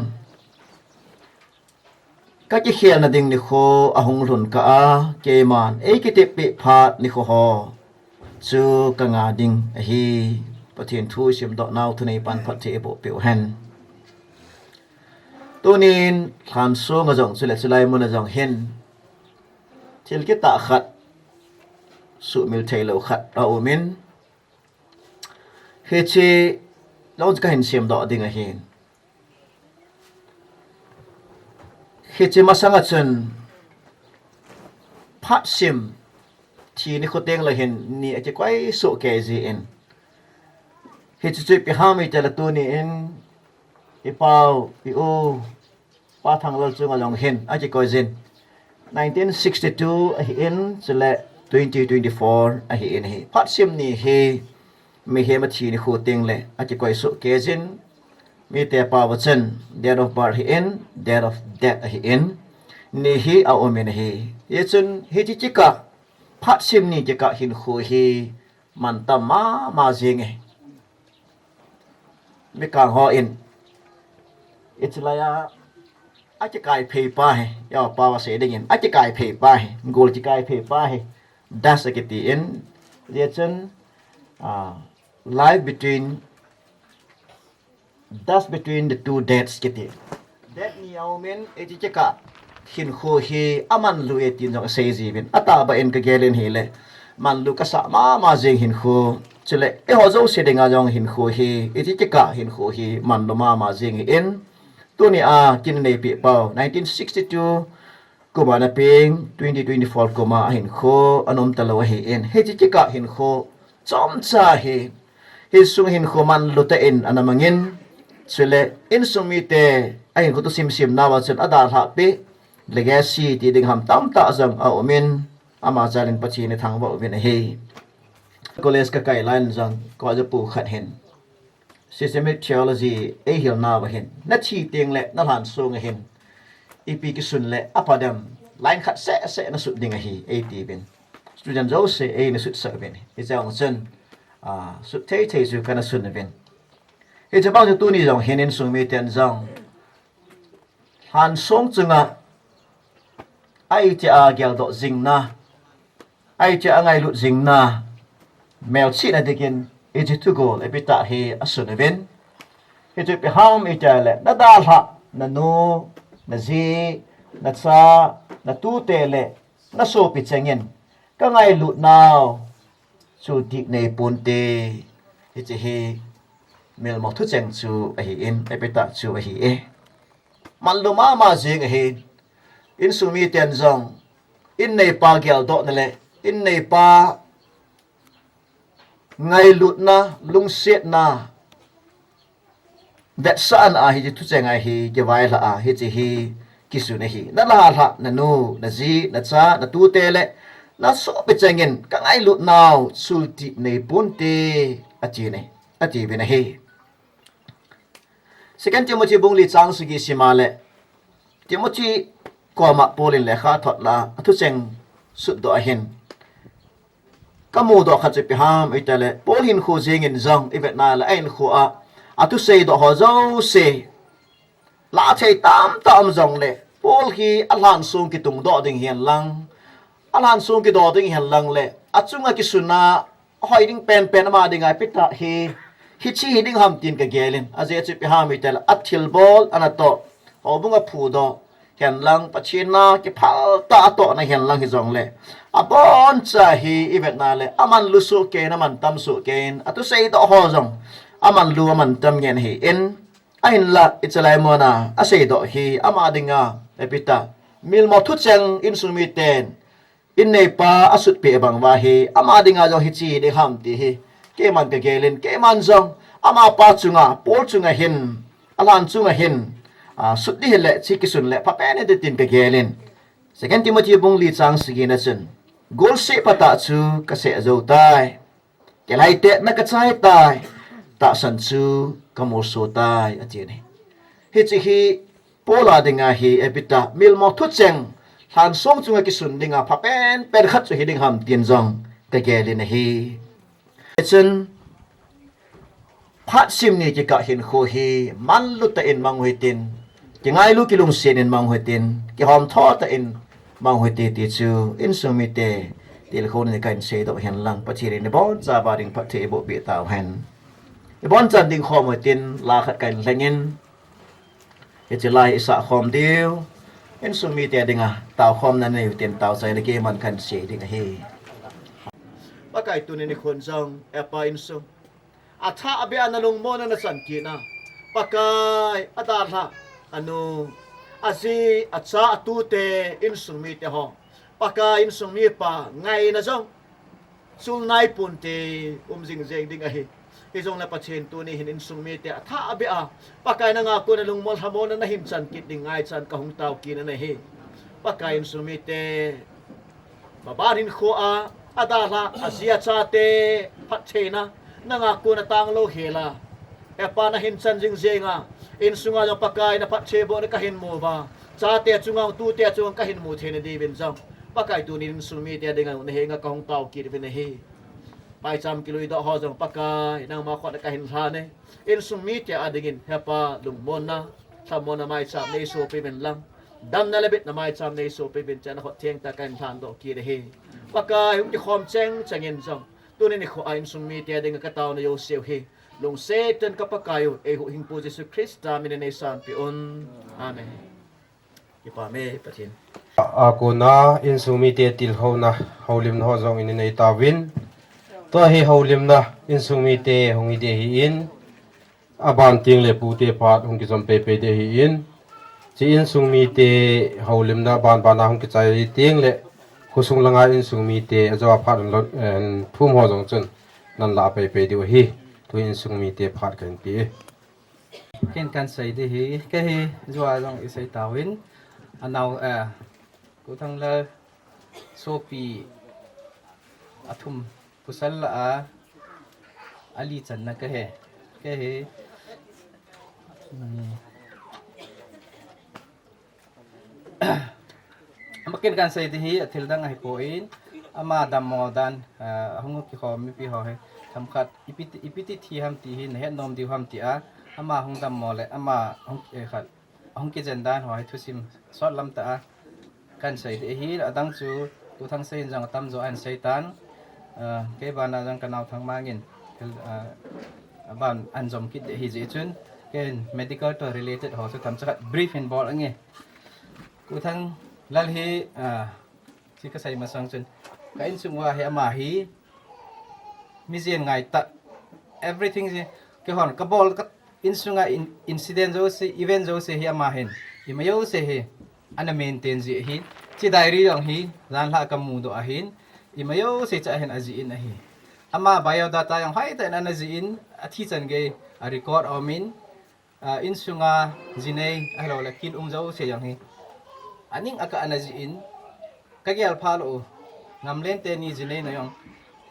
Kakikhelna ding nikho ahung lhun kah a, keiman eikitepeh phat nikho ho chu kanga ding ahi. Pathen thu isimdoh nau thuneipan phatthei eiboh peh u hen. Tunin lhansong a jong chule chulai mun a jong hin thil kitah khat, suhmil theilou khat aumin, hiche jong chu kahin simdoh ding ahin. Hiche masang a chun phat sim thi nikho teng le hin ni akikoi soh kei jin, hiche chu ipi ham itile tunin ipau, i-u, Pa Thanglal chunga jong hin akikoi jin. Nineteen sixty-two ahin, chule twenty twenty-four ahin ahi. Phat sim ni hi mihem athi nikho teng le akikoi soh kei jin. Mite pao a chun date of birth ahin, date of death ahin, ni hi aumin ahi. Hichun hiche kikah, phat sim ni kikah hinkho hi mantam mama jing e. Mikang hon, hiche laiya akikai phei pa hi, ipi pao a sei dingin, akikai phei pa hi, gol kikai phei pa hi, dust akitin, hichun, ah, life between, dust between the two deaths kiti. Death ni aumin, hiche kikah hinkho hi amanlu e tin jong asei jiuvin. Atahbeh in kagelin hile, manlu kasah mama jing hinkho. Chule eiho jouse dinga jong hinkho hi, hiche kikah hinkho hi manlu mama jing ahin. Tunia kin neipi pau, nineteen sixty-two kuma napeng twenty twenty-four kuma ahinkho anom talou ahin. Hiche kikah hinkho chomcha hi, insung hinkho manlu tah in ana mangin, chule insung mite ahinkho thusim sim nauva chun adalhah pi, legacy ti ding ham tamtah jong aumin, ama jalin Pathen ithangvah uvin ahi. College kakai laiyin jong, koijapu khat hin systematic theology eihil nauva hin, nathi teng le nalhansong a hin ipi kisun le apha dem, line khat seh seh nasut ding ahi, eitiuvin. Student jouse eina sutsah uvin. Hiche jong chun, ah, sut thei thei chu kana sun uvin. Hiche bang chu tuni jong hin insung miten jong lhansong chunga ahitia geldoh jingna, ahitia angailut jingna, melchihna dingin hiche thugol ipi tah hi asun uvin. Hichu ipi ham itile, nadalhah nanu, naji, nacha, natute le nasopi chengin kangailut nau sultih neiponte. Hiche hi milmo thucheng chu ahin, ipi tah chu ahi e. Manlu mama jing ahin, insung miten jong, inneipa geldohna le inneipa ngailutna, lungsetna, vetsahna a hiche thucheng a hi kivailhah a, hiche hi kisun ahi. Nadalhah nanu, naji, nacha, natute le nasopi chengin kangailut nau sultih neiponte, ati ne, atiuvin ahi. Second Timothy bung li chang sagi sima le, Timothy koma Paul in lekha thot la, athucheng sutdoh ahin kamudoh khat chu ipi ham itile, Paul hinkho jengin jong ivetna le ahinkho a athuseidoh ho jouse, lahthei tamtah um jongle, Paul hi alhansong kitungdoh ding hihen lang, alhansong kidoh ding hihen lang le, achunga kisuna ahoi ding penpen ama dinga ipi tah hi, hiche hi ding ham tin kagelin. Ajeh chu ipi ham itile, athilbol anatoh, houbung aphudoh hihen lang, Pathen na kiphal tah atohna hihen lang hijongle, aboncha hi ivetna le amanlu sohkeiyin, amantam sohkeiyin, athuseidoh ho jong amanlu amantam ngen ahin, ahinla hiche lai muna aseidoh hi ama dinga ipi tah, milmo thucheng, insung miten inneipa asutpeh bang uva hi ama dinga jong hiche hi ding ham ti hi keiman kagelin, keiman jong amapa chunga, Paul chunga hin, alhan chunga hin, ah, sut ding hile hiche kisun le phapen hinte tin kagelin. Second Timothy bung li chang sagi na chun, golseh phatah chu kaseh jou tai, kilhaitetna kachai tai, tahsan chu kamolso tai, ati ne. Hiche hi Paul a dinga hi ipi tah, milmo thucheng, lhansong chunga kisun dinga phapen pen khat chu hi ding ham tin jong kagelin ahi. Hichun, phat sim ni kikah hinkho hi manlu tah in mang u hitin, kingailu kilungset in mang u hitin, kihomtho tah in mang u hite ti chu insung mite tilkhouna in kahin seidoh hen lang, Pathen in ibonchauva ding phatthei eiboh peh tauhen. Ibon chan ding khom u tin la khat kahin lhengin, hiche la hi isah khom diu, insung mite dinga tao khomna nei u tin tao chaina keiman kahin sei ding ahi. Pakai, tuni nikho jong Hepa insung atha abeh a nalungmonna nachan kit na, Pakai, adalhah, anu, aji, acha, atute, insung mite ho, Pakai, insung mipa ngaina jong chul nai ponte, um jing jeng ding ahi. Hijongle Pathen, tuni hin insung mite atha abeh a, Pakai, nanga kona lungmon lhamonna nahin chan kit ding ngaichan kahung tao kit na ahi. Pakai, insung mite maban hinkho a, adalhah, aji achate phattheina nanga kona tanglou hela, Hepa, nahin chan jing jenga, insunga jong Pakai, naphattheibohna kahin mu uva, chate chunga, tute chunga kahin mu theina diuvin jong, Pakai, tuni insung mite dinga nahenga kahung tao kit uvin ahi. Maicham kiluidoh ho jong, Pakai, nangma khut a kahin lhan e. Insung mite adingin, Hepa, lungmonna, lhamonna maicham neisopi uvin lang, damna le bitna maicham neisopi uvin, chana khut thengtah kahin lhandoh kit ahi. Pakai, hung kikhom cheng chengin jong, tuni nikho a insung mite dinga kataona jouse u hi lungset tah in ka Pakai u, eihuhhingpu Jesu Christa min in neisanpeh un. Amen. Kipah e Pathen. Akona insung mite tilkhouna houlimna ho jong inin eitauvin. Tua hi houlimna insung mite hung hi ding ahin, aban tengle pute phat hung kijom peipei ding ahin. Hiche insung mite houlimna banbana hung kichai tengle khosung langa insung mite ajou a phat hung thum ho jong chun nan lah peipei diu ahi. Tu insung mite phat kahin pe e. Ken kahin sei ding hi, kei hi jua jong isei tauvin, anao, eh, Pu Thanglal sopi athum, pasal lah a ali channa kahi. Kei hi, um, Ama ken kahin sei ding hi, athil dang ahipoi, ama dammo dan, ah, ahung kikhom mipi ho hi, themkhat, ipi ti, ipi ti thi ham ti hi, nahet nom diu ham tia, ama hung dammo le, ama hung, eh, khat, ahung kijen dan ho hi, thusim sot lam tah a kahin sei ding ahi, adang chu, Pu Thangsei in jong atamjo ahin sei tan, ah, kei bana jong kanao Thangmang in, thil, ah, aban ahin jom kit ding ahi jeh chun, ken medical toh related ho chu themcha khat brief hin bol ange. Pu Thanglal hi, ah, chu kasei masang chun, ka insung uva hi ama hi, mi jeng ngai tah, everything hi, keihon kabol ka insunga in-, incident jouse, event jouse hi ama hin, ima jouse hi, ana maintain ji ahi, hiche diary jong hi, janhi kamudoh ahin, ima jouse chu ahin ajih in ahi. Ama biodata jong hoitah in ana jih in, athi chan gei, a record aumin, ah, insunga jinei, ahilouleh kin um jouse jong hi. Aning akah ana jih in, kagel phalou u. Ngamlen teni jinei na jong.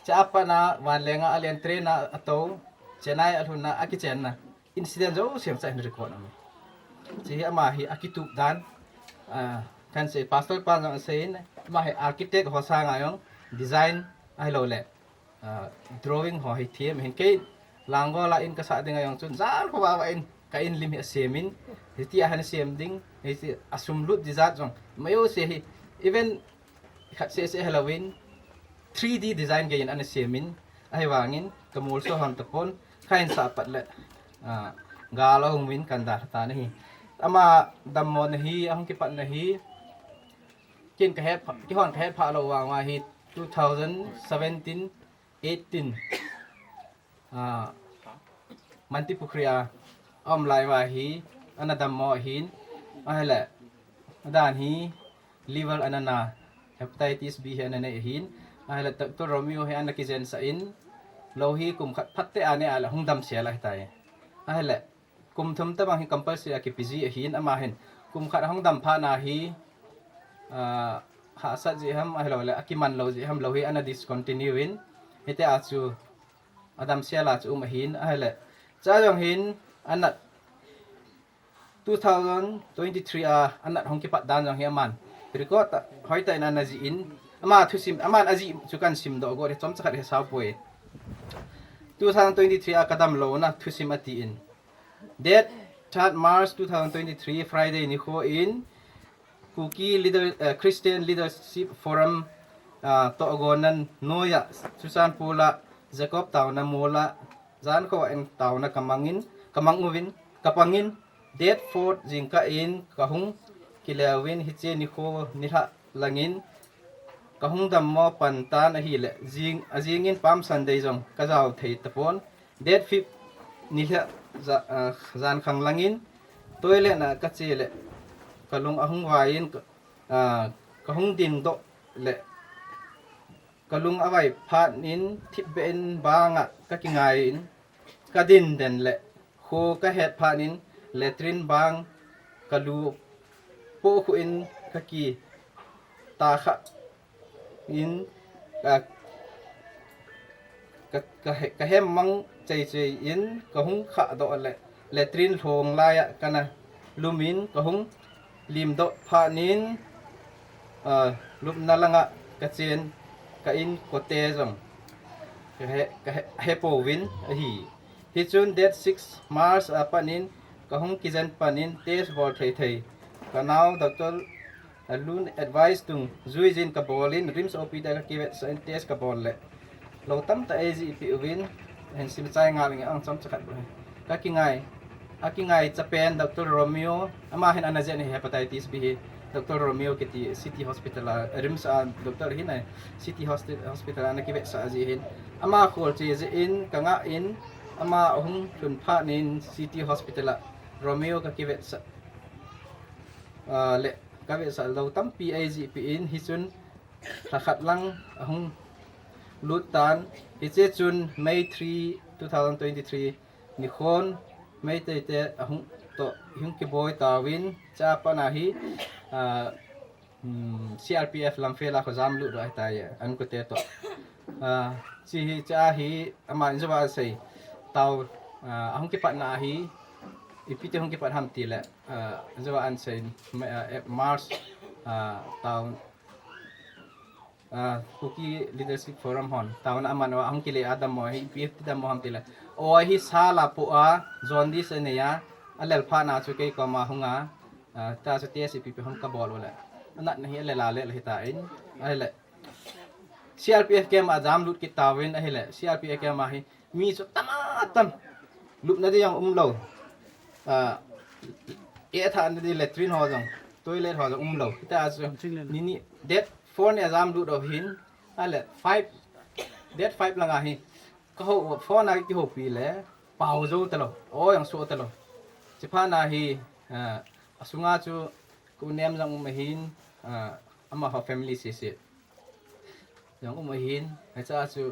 Chea pat na, vanlenga alen train a atou, Chennai alhunna, akichenna. Incident jouse jong chu ahin record aume. Hiche hi ama hi akitup dan, ah, kahin sei, pastor pan jong asei in, ama hi architect ho sanga jong, design, ahilouleh ah, drawing ho hi them ahin, kei Langol a in kasah dinga jong chun, jan khovah vah in, ka in lim hi asem in, hitia hin asem ding, hitia asum lut ding jat jong, ima jouse hi, even khat seh seh hilouvin, three D design gei in ana sem in, ahivangin, kamolso hon tapon, kahin sah pat le, ah, gal ahung uvin kahin dalha tan ahi. Ama dammona hi, ahung kipatna hi, ken kahet pha, keihon kahet pha lou vang uva hi, two thousand seventeen, eighteen, ah, Mantripukhri a aum lai uva hi, ana dammo ahin, ahile, adan hi, liver ana na, hepatitis B hi ana nei ahin, ahile, Doctor Romeo hi ana kijensah in, lou hi kum khat phatea anei a le hung damsel ahitai. Ahile, kum thum tobang hi compulsory a kipe ji ahin, ama hin kum khat ahung dam phat na hi, ah, hahsat jeh ham, ahilouleh akiman lou jeh ham, lou hi ana discontinue in, hitia chu adamsel a chu um ahin, ahile, chua jong hin, anat two thousand twenty-three a, anat hung kipat dan jong hi aman record a hoitah in ana jih in, ama thusim, aman ajih chu kahin simdoh got hi, chomcha khat hi sao poi. Two thousand twenty-three a kadam louna thusim ati in, date third March two thousand twenty-three, Friday nikho in, Kuki Leader, eh, Christian Leadership Forum, ah, tohgon nan noiya, Churachandpur a, Jacob Town a mol a, Jan kho in taona ka mangin, ka mang uvin, ka pangin, date four jingkah in ka hung kile uvin, hiche nikho nilhah langin ka hung dammo pan tan ahile, jing, ajingin Palm Sunday jong ka jao thei tapon. Date fifth nilhah ja, ah, jan khang langin toilet na ka che le ka lung ahung vaiin ka, ah, ka hung ding doh le ka lung avai phat in thipbeh in banga ka kingai in ka din den le kho ka het phat in latrine bang ka lu poh khu in ka ki ta kha in ka, ka, ka, he- ka hem mang chei chei in ka hung kha doh le latrine lhong lai a ka na lum in ka hung lim doh phat in, ah, lupna langa ka chen ka in kote jong ka he, ka he, he pouvin ahi. Hichun date six March a pat in ka hung kijen pan in test bol thei thei ka nau doctor a lun advice tung jui jin ka bol in RIMS O P da ka kivetsah in test ka bol le lo tam ta ei ji pi uvin, hin sim chai ngal nge ang chom chakhat bu. Ka kingai, a kingai cha pen Doctor Romeo, ama hin ana jen hepatitis B hi. Doctor Romeo kiti City Hospital a, RIMS a doctor hin a, City Hosti- Hospital a ana kivetsah ji hin. Ama khol che ji in ka nga in, ama hung lhun phat in City Hospital a Romeo ka kivetsah, ah, le ka vetsah lo tampi ei ji pi in hichun lha khat lang ahung lut tan, hiche chun May three, two thousand twenty-three nikhon Meitei te ahung toh hung kiboi tauvin cha pat na hi, ah, hmm, C R P F Lamphel a kho jam lut doh ahitai, an kote toh. Ah, chi hi cha hi ama in jova sei tao, ah, ahung kipat na hi ipi te hung kipat ham ti le, ah, jova an sei, ah, March, ah, tao ah, Kuki Leadership Forum hon taona aman uva ahung kile a dammo hi ipi ti dammo ham tile, o hi sala pu a jaundice anei a, alel phat na chu kei koma hung a, ah, ta chu test ipi pi hon ka bol u le, anat na hi alel a lel hi ta in, ahile C R P F camp a jam lut kit tauvin, ahile C R P F camp a hi mi chu tam a tam. Lupna di jong um lo. Ah, e tha na di latrine ho jong, toilet ho jong um lo. Hita chu ni ni date four ni a jam lut doh hin. Ale five, date five langa hi ka ho phone a kiho pi le pao jo ta lo. O jong so ta lo. Chi phat na hi, ah, asunga chu ka u nem jong um ahin, ah, amaho family sese jong um ahin, hicha chu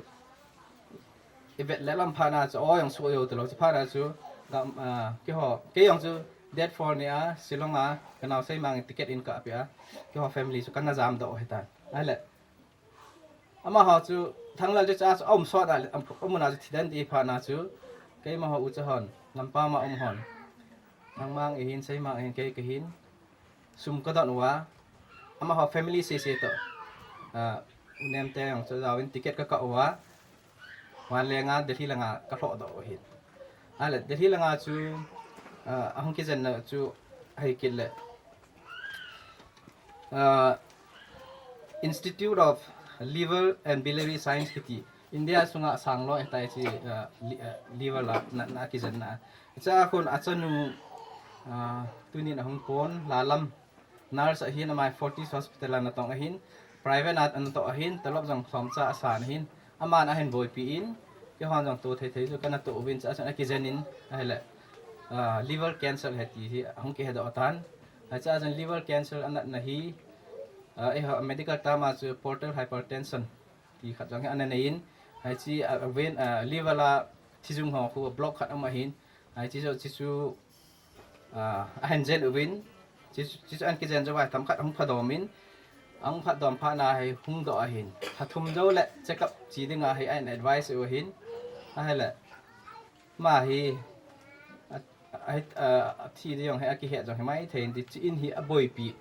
i vet le lam phat na chu o jong so jo ta lo, chi phat na chu gam, ah, keiho, kei jong chu date four ni a Shillong a ka nau Seimang ticket in ka pe a, keiho family chu kana jam doh u hitan. Ahile amaho chu Thanglal chu cha chu a um sot a, a um na chu thi den ti phat na chu keimaho ucha hon, Lampa ma um hon, Thangmang ihin, Seimang ihin, kei kahin, sum ka don uva, amaho family sese toh, ah, u nem te jong chu jaovin ticket ka kah uva, Vanleng a Delhi langa ka lhoh doh u ahin. Ale Delhi langa chu, ah, ahung kijen na chu ahi kit le, ah, Institute of Liver and Biliary Science kiti India sunga sang loi ahitai chi, ah, li- ah, liver la na, na kijen na. Cha khun achanu, ah, tunin ahung pon, Lalam nurse ahin, ama Fortis Hospital a natong ahin, private a natoh ahin, talop jong somcha asan ahin, aman ahin boipi in, keihon jong to thei thei chu kana to uvin, cha chun akijen in, ahile, ah, liver cancer ahi ti hi ahung kihe doh tan. Hicha chun liver cancer anat na hi, ah, eiho medical term a chu portal hypertension ti khat jong hi ana nei in, hiche, ah, vein, ah, liver la thijung ho khu block khat um ahin, hiche chu, chu, chu, ah, ahin jen uvin, chu, chu, chu an kijen jou a tam khat ahung phadom in, ahung phadom phat na hi hung doh ahin, phathum jou le check up chi dinga hi ahin advice u ahin, ahile, ama hi, a, a, a, athi ding jong hi akihet jong hi maithei in ti chi in hi aboipi.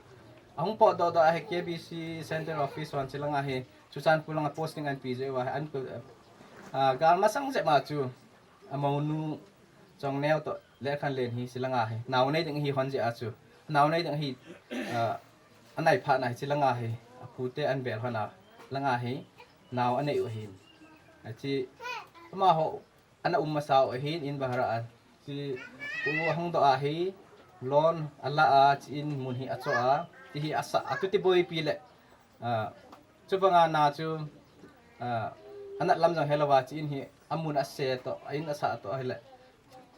Ahung potdoh doh ahi K B C Central Office hon chi langa hi, Churachandpur langa posting an pe jeh uva hi, an, a, gal masang jep ma chu, amonu Chongneo toh Lekhanlen hi chi langa hi, nao nei ding hi hon jeh a chu, nao nei ding hi, a, anai phat na hi chi langa hi, apute an bel hon a langa hi, nao anei u ahin. Achi, amaho ana um masa u ahin, in bahara a. Chi u ahung doh a hi, loan ala a, chi in mun hi acho a, ti hi asa, atuti boipi le. Ah, chuvanga na chu, ah, anat lam jong helova, chi in hi amun ase to, a in asa to ahile.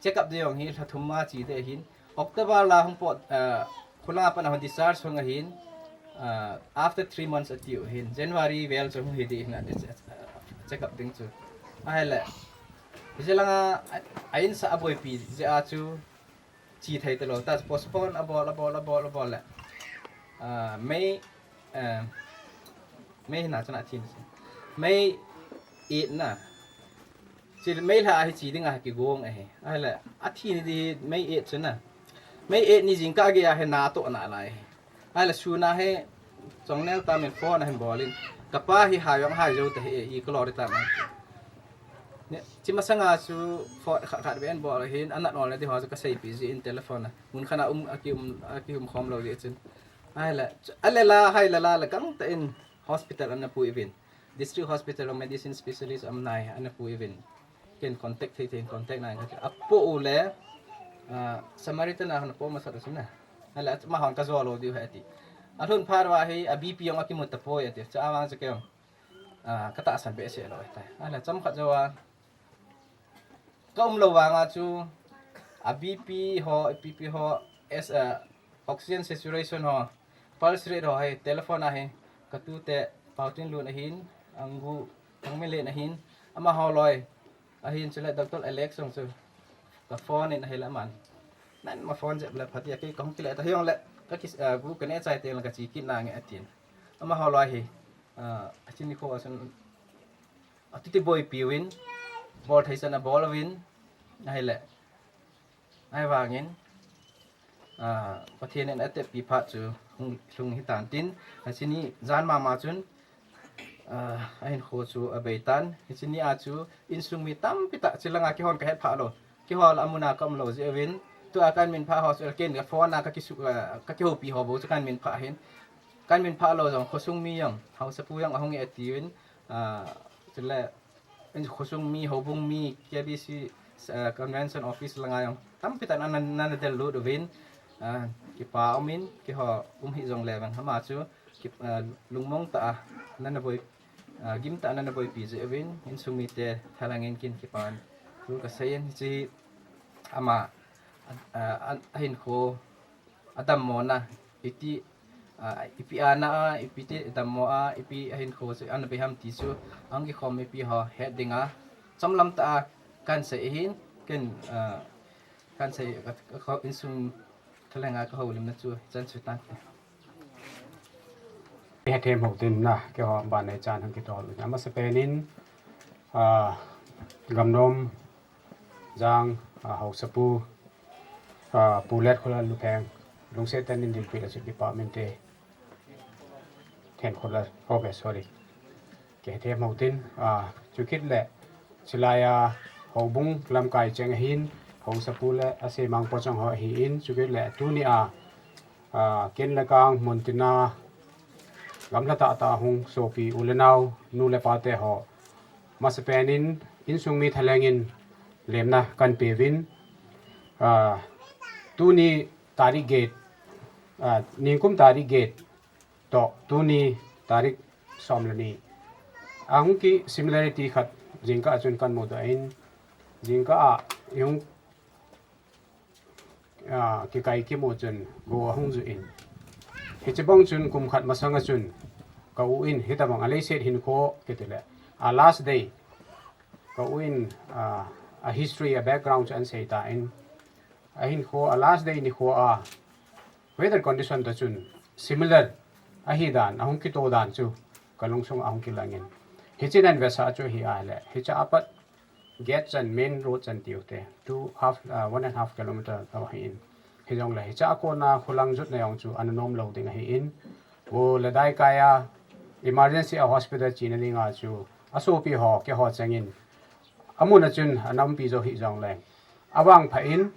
Check up ding jong hi lha thum ma chi de hin. October la hung pot, ah, khulanga pat a hung discharge hung ahin. Ah, after three months atiu hin. January vel chu hung hi di hin a di che-, ah, check up ding chu. Ahile. Jilanga a, a in sa a boipi je a chu chi thei te lo. Ta postpone a bol, a bol, a bol, a bol le. Ah, May, ah, May na chana thi ni. May eight na. Chi May lha a hi chi ding a kigong ahi. Ahile, athi ni di May eight chu na. May eight ni jingkah gei a hi na toh na lai ahi. Ahile, sun a hi Chongnel ta min phone ahin bol in. Kapa hi hai jong hai jou ta hi e, i kalori ta ma. Ni, chi masanga chu phone khat khat ven bol ahin, anat ol na di ho chu kaseipi ji in telephone a. Mun khat a um, aki um, aki um khom lo ji chun. Ahile, chu, ale la, hai la la la kang ta in hospital ana pu ivin. District hospital a medicine specialist um nai ana pu ivin. Ken contact thei thei, contact nai khat. Apo u le, ah, Samaritan a hana po masat u sum na. Ahile, ma hon ka jo lo diu hai ti. Alhun phar va hi, a B P jong akimu ta poi ati. Cha awang cha keu. Ah, ka tahsan behseh lou ahitai. Ahile, chomkhat jou a, ka um lou vanga chu, a B P ho, a B P ho, as a oxygen saturation ho, pulse rate ho hi, telephone a hi, ka tute, Pautin Lun ahin, Anggu, Thangminlen ahin, amaho loi, ahin chule Doctor Alex jong chu, ka phone in ahile aman. Nan ma phone jep le phatia kei ka hung kile ta hiong le, ka kis, ah, bu ka ne chai teng le ka chi kit nange atin. Amaho loi hi, ah, achini kho asun, atuti boipi uvin, bol thei chan a bol uvin, ahile. Ahivangin, ah, Pathen in atepi phat chu hung lhung hitan tin, achini jan mama chun, ah, ahinkho chu abei tan, hichini a chu insung mi tampi tah chilanga kihon ka het phah lou. Kihol a mun a ka um lou jeh uvin, tua kan min phah ho chu ken ka phone a ka kisu, ah, ka kihoupi ho bou chu kan min phah hin. Kan min phah lou jong, khosung mi jong, haosapu jong ahung e ati uvin, ah, chule, in khosung mi, houbung mi, K B C, ah, convention office langa jong, tampi tah nana, nana del lut uvin, ah, kipa um in, keiho um hi jong le vang hama chu, ki, ah, lungmong tah a, nana boi, ah, gim tah a nana boipi jeh uvin, insung mite thalheng in kin kipa thu ka sei in, hiche ama, ah, ah, ahinkho, adammo na, iti, ah, ipi ana a, ipi ti dammo a, ipi ahinkho chu ana bei ham ti chu, ahung kikhom mipi ho het dinga, chomlam tah a kan sei ahin, ken, ah, kan sei, ka, ka, ka insung thalheng a ka houlimna chu, chan chu tan. Hethem hou tin na, keiho ban nei chan hung kitol. Amasapen in, ah, Gamnom Jang, ah, haosapu, ah, Pu Letkhollal Lupheng, lungset tah in dinpi le chu department te, Thenkhollal, okay, sorry. Kihethem hou tin, ah, chukit le, chilai a, houbung lamkai cheng ahin, haosapu le, asemang pochang ho ahin, chukit le, tuni a, ah, ken le kang mun tina, gamla tah tah hung sopi u le nao, nu le pa te ho. Masapen in, insung mi thalheng in, lemna kan pe uvin, ah, tuni tarik get, ah, nikum tarik get, toh, tuni tarik som le ni. Ahung ki similarity khat, jingkah a chun kan mudoh in, jingkah a, ihung ah, kikai kimu chun, go ahung ju in. Hiche bang chun kum khat masang a chun, ka u in, hitabang a leiset hinkho, kiti le. A last day, ka u in, ah, a history, a background chu ahin sei tan. Ahinkho, a last day nikho a, weather condition toh chun, similar, ahi dan, ahung kito dan chu, ka lungsung ahung kilang in. Hiche nan vetsah chu hi ahile, hiche apat, gate chan, main road chan tiu te, two half, ah, one and half kilometer toh ahin. Hijongle, hiche a kona khulang jutna jong chu ana nom lou ding ahin. U Ladaikai a emergency a hospital chena dinga chu, asopi ho, keiho chengin. Amun a chun, ana umpi jou hijongle. Avangpha in,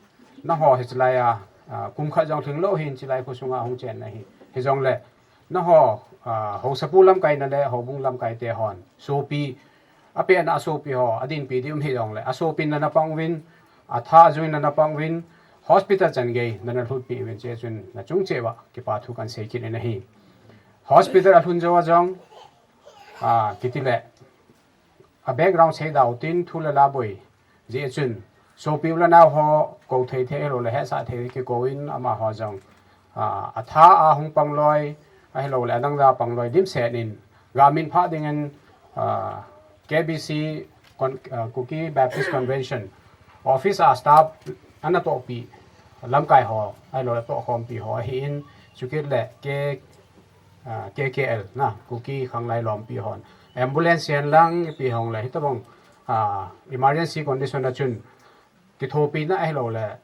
nangho hichelai a, ah, kum khat jong lhing lou hin, chilai khosunga hung chen nahi. Hijongle, nangho, ah, haosapu lamkai na le, houbung lamkai te hon. Sopi, Apen a asopi ho, adinpi ding um hijongle, asopin nana pang uvin, atha ajungin nana pang uvin, hospital chan gei nana lhutpi uvin, hiche chun nachung cheh uva kipa thu kahin sei kit in ahi. Hospital alhun jou a jong, a, kitile, a background sei dau tin thu le la boi jeh chun, sopi u le nao ho kou thei thei ahiloule hetsah thei kikouvin amaho jong, a, atha a hung pang loi, ahiloule adang a pang loi dimset in, gamin phah dingin, a, K B C Con-, a, Kuki Baptist Convention office a staff ana tohpi lamkai ho, ahiloule tohkhompi ho ahin, chukit le K, a, K K L na, Kuki Khanglai Lompi hon ambulance hihen lang ipi hong le, hitobang, a, emergency condition a chun kithopina ahiloule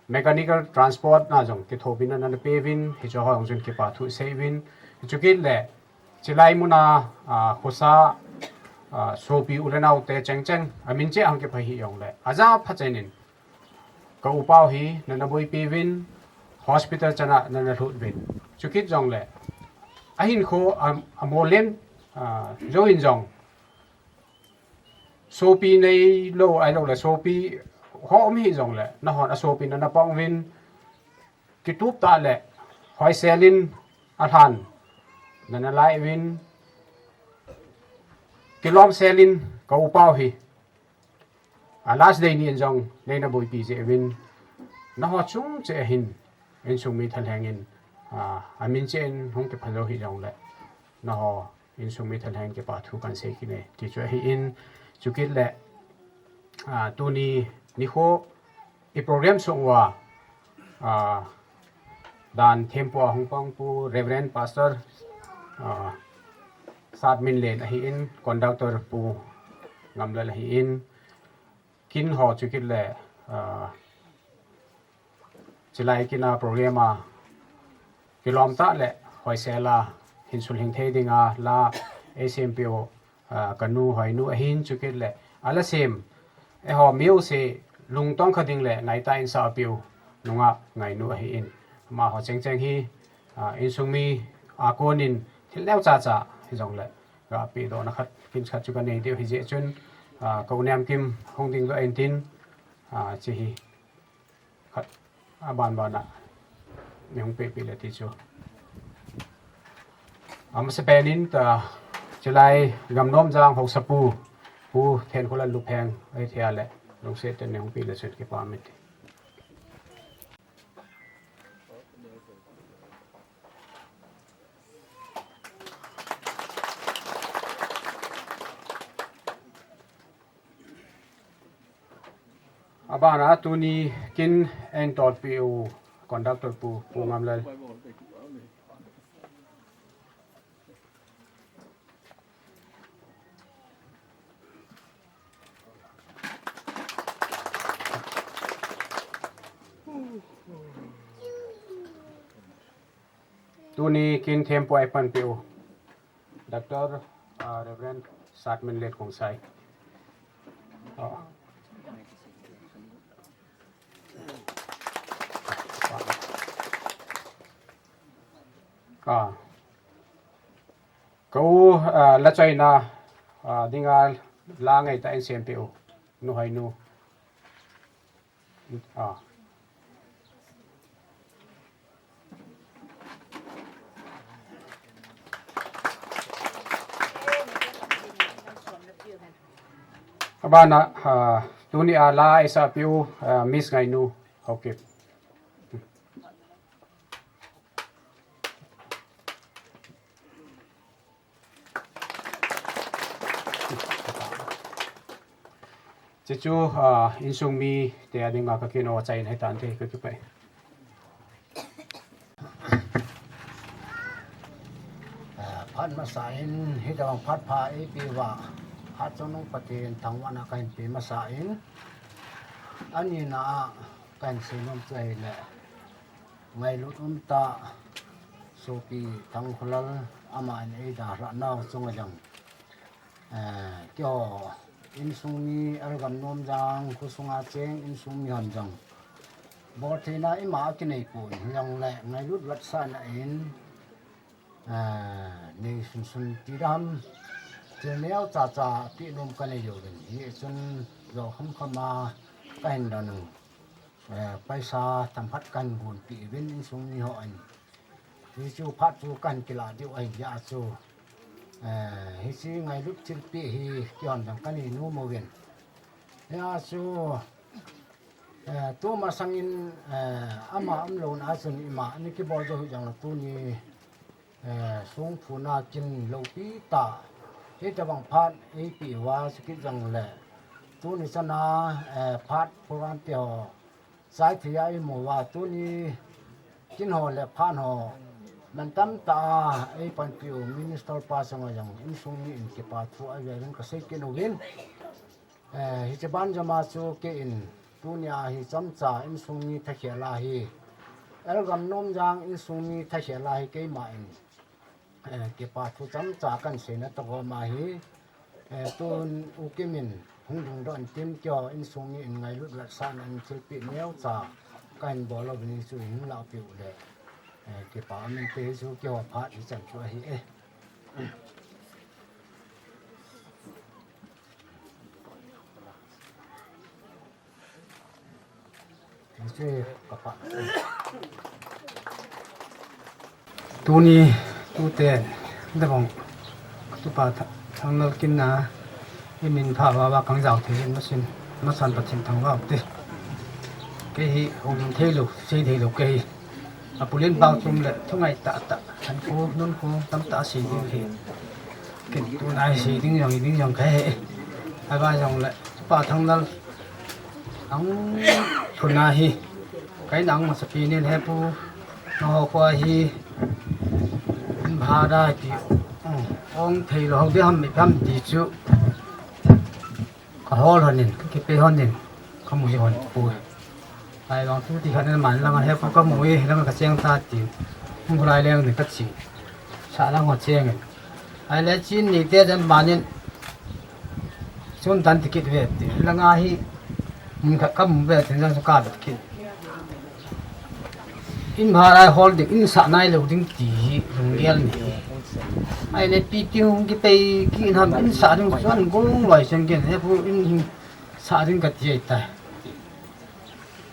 mechanical transport na jong kithopina nana peuvin, hiche ho jong chun kipa thu sei uvin, chukit le chilai muna, a, khosa, a, sopi u le nao te cheng cheng, amin cheh a hung kipha hijongle, aja phachen in, ka upa u hi nana boipi uvin, hospital chan a nana lhut uvin. Chukit jongle, ahinkho a, amollen, a, jouvin jong, sopi neilou, ahiloule sopi ho um hijongle, nahon asopin nana pang uvin, kitup tah le hoisel in alhan nana lai uvin, kilom sel in ka upa u hi, a, last day ni in jong neina boipi jeh uvin, naho chung cheh ahin, insung mi thalheng in, a, amin cheh in hung kipha jou hijongle, naho insung mi thalheng in kipa thu kahin sei kit e, ti chu ahin, chukit le, a, tuni nikho i program sung uva, a, dan thempu a hung pang Pu Reverend Pastor, a, Satminlen ahin, conductor Pu Ngamlal ahin, kin ho chukit le, a, chilai kin a program a kilom tah le hoisel a hin sulhing thei dinga la eisempeh u, a, kanu Hoinu ahin, chukit le ala sem, eiho mi jouse lungtong kha ding le ngaitah in sahpeh u nungah Ngainu ahin, amaho cheng cheng hi, a, insung mi a kon in thil neocha cha hijongle, ga pedohna khat, kin khat chu kanei diu hijeh chun, a, ka u Niamkim hung ding doh intin, a, hiche hi khat aban ban a nei hung pehpeh le ti chu. Amasapen in ta, chilai Gamnomjang Haosapu, Pu Thenkholal Lupheng, ahithei le, lungset tah in nei hung peh le chun kipa um inte. Abana tuni kin eintolpeh u conductor Pu, Pu Ngamlal. Tuni kin thempu a eipanpeh u Doctor, ah, Reverend Satminlen Khongsai. Ah. Ah. Ka u, ah, la choina, ah, dinga la ngaitah in sempeh u, Nu Hoinu. Ah. Abana, ah, tuni a la eisahpeh u, ah, Miss Ngainu Haokip. Hiche chu, ah, insung mite a dinga ka kino achaina ahitan te, ka kipah e. Ah, phat masa in, hitobang phat pha eipeh uva, Hatchungnung Pathen thangvahna kahin pe masa in, anina a kahin seinom chu ahile, ngailut umtah sopi Thangkholal, aman eidalhah nau chunga jong, eh, keiho insung mi, L. Gamnomjang khosunga cheng insung mi hon jong, boltheina ima akinei pon, hijongle ngailut vetsahna in, ah, nei sunsun ti dam, Thil neo cha cha pi nom ka nei uvin, hichun jo kham kham a ka hin don u, eh, paisa tam khat ka hin gon pi uvin insung mi ho in. Hichu phat chu ka hin kila diu ahi jeh chu, eh, hiche ngailut thilpeh hi kihon dang ka nei nom uvin. Hia chu, eh, tumasang in, eh, ama umlouna chun ima ana kibol jou hih jongle tuni, eh, songphuna kin loupi tah, hitabang phat eipeh uva chu kit jongle, tuni chana, eh, phat program te ho, chai thei a imu uva, tuni kin ho le phat ho, mantam tah a eipanpi u Minister pa chunga jong insung mi in kipa thu avel in ka sei kit uvin. Eh, hiche ban joma chu kei in tunia hi chomcha insung mi thakhel a hi, Elgam Nomjang insung mi thakhel a hi keima in, eh, kipa thu chomcha kan seina toh gom ahi, eh, tun U Kim in hung dungdoh in tin keiho insung mi in ngailut vetsahna in thilpeh neocha ka hin bol uvin hichu hin lahpeh u le, eh, kipa um inte, hichu keiho phat hichan chu ahi e. Tuni, tuten, dabang, tupa Tha-, Thangnal kin a, i min pha va va kang jao thei in masin, masan Pathen thangvah te. Kei hi, hung thei lou, sei thei lou kei hi. Apulin bang chum le, thungai tah tah, an khu, nun khu, tam tah sei ding hi. Kin tu nai sei ding jong, ding jong kei hi. Ai ba jong le, tupa Thangnal, Ang thuna hi, kaina ang masapen in hepu, nangho khoa hi, in bhara ti, um, ong thei lou, hou ding ham, ipi ham ti chu, ka hol hon in, ka kipe hon in, ka mu hon poi. Ai vang tu ti khan in man lang hepu ka mu e, lang ka cheng ta tin, hung lai leng ni ka chi, sa lang ho cheng in. Ahile chin ni te jan manin, chun dan tikit ve ti. Langa hi, mun khat ka mu ve ti, jan chu ka bet kit. In bhara hol ding, in sah nai lou ding ti hi, lunggel ni. Ahile pi ti hung kipei, ki in ham, in sah ding, chuan gong loi chen gen, hepu in hing sah ding ka ti ai tai.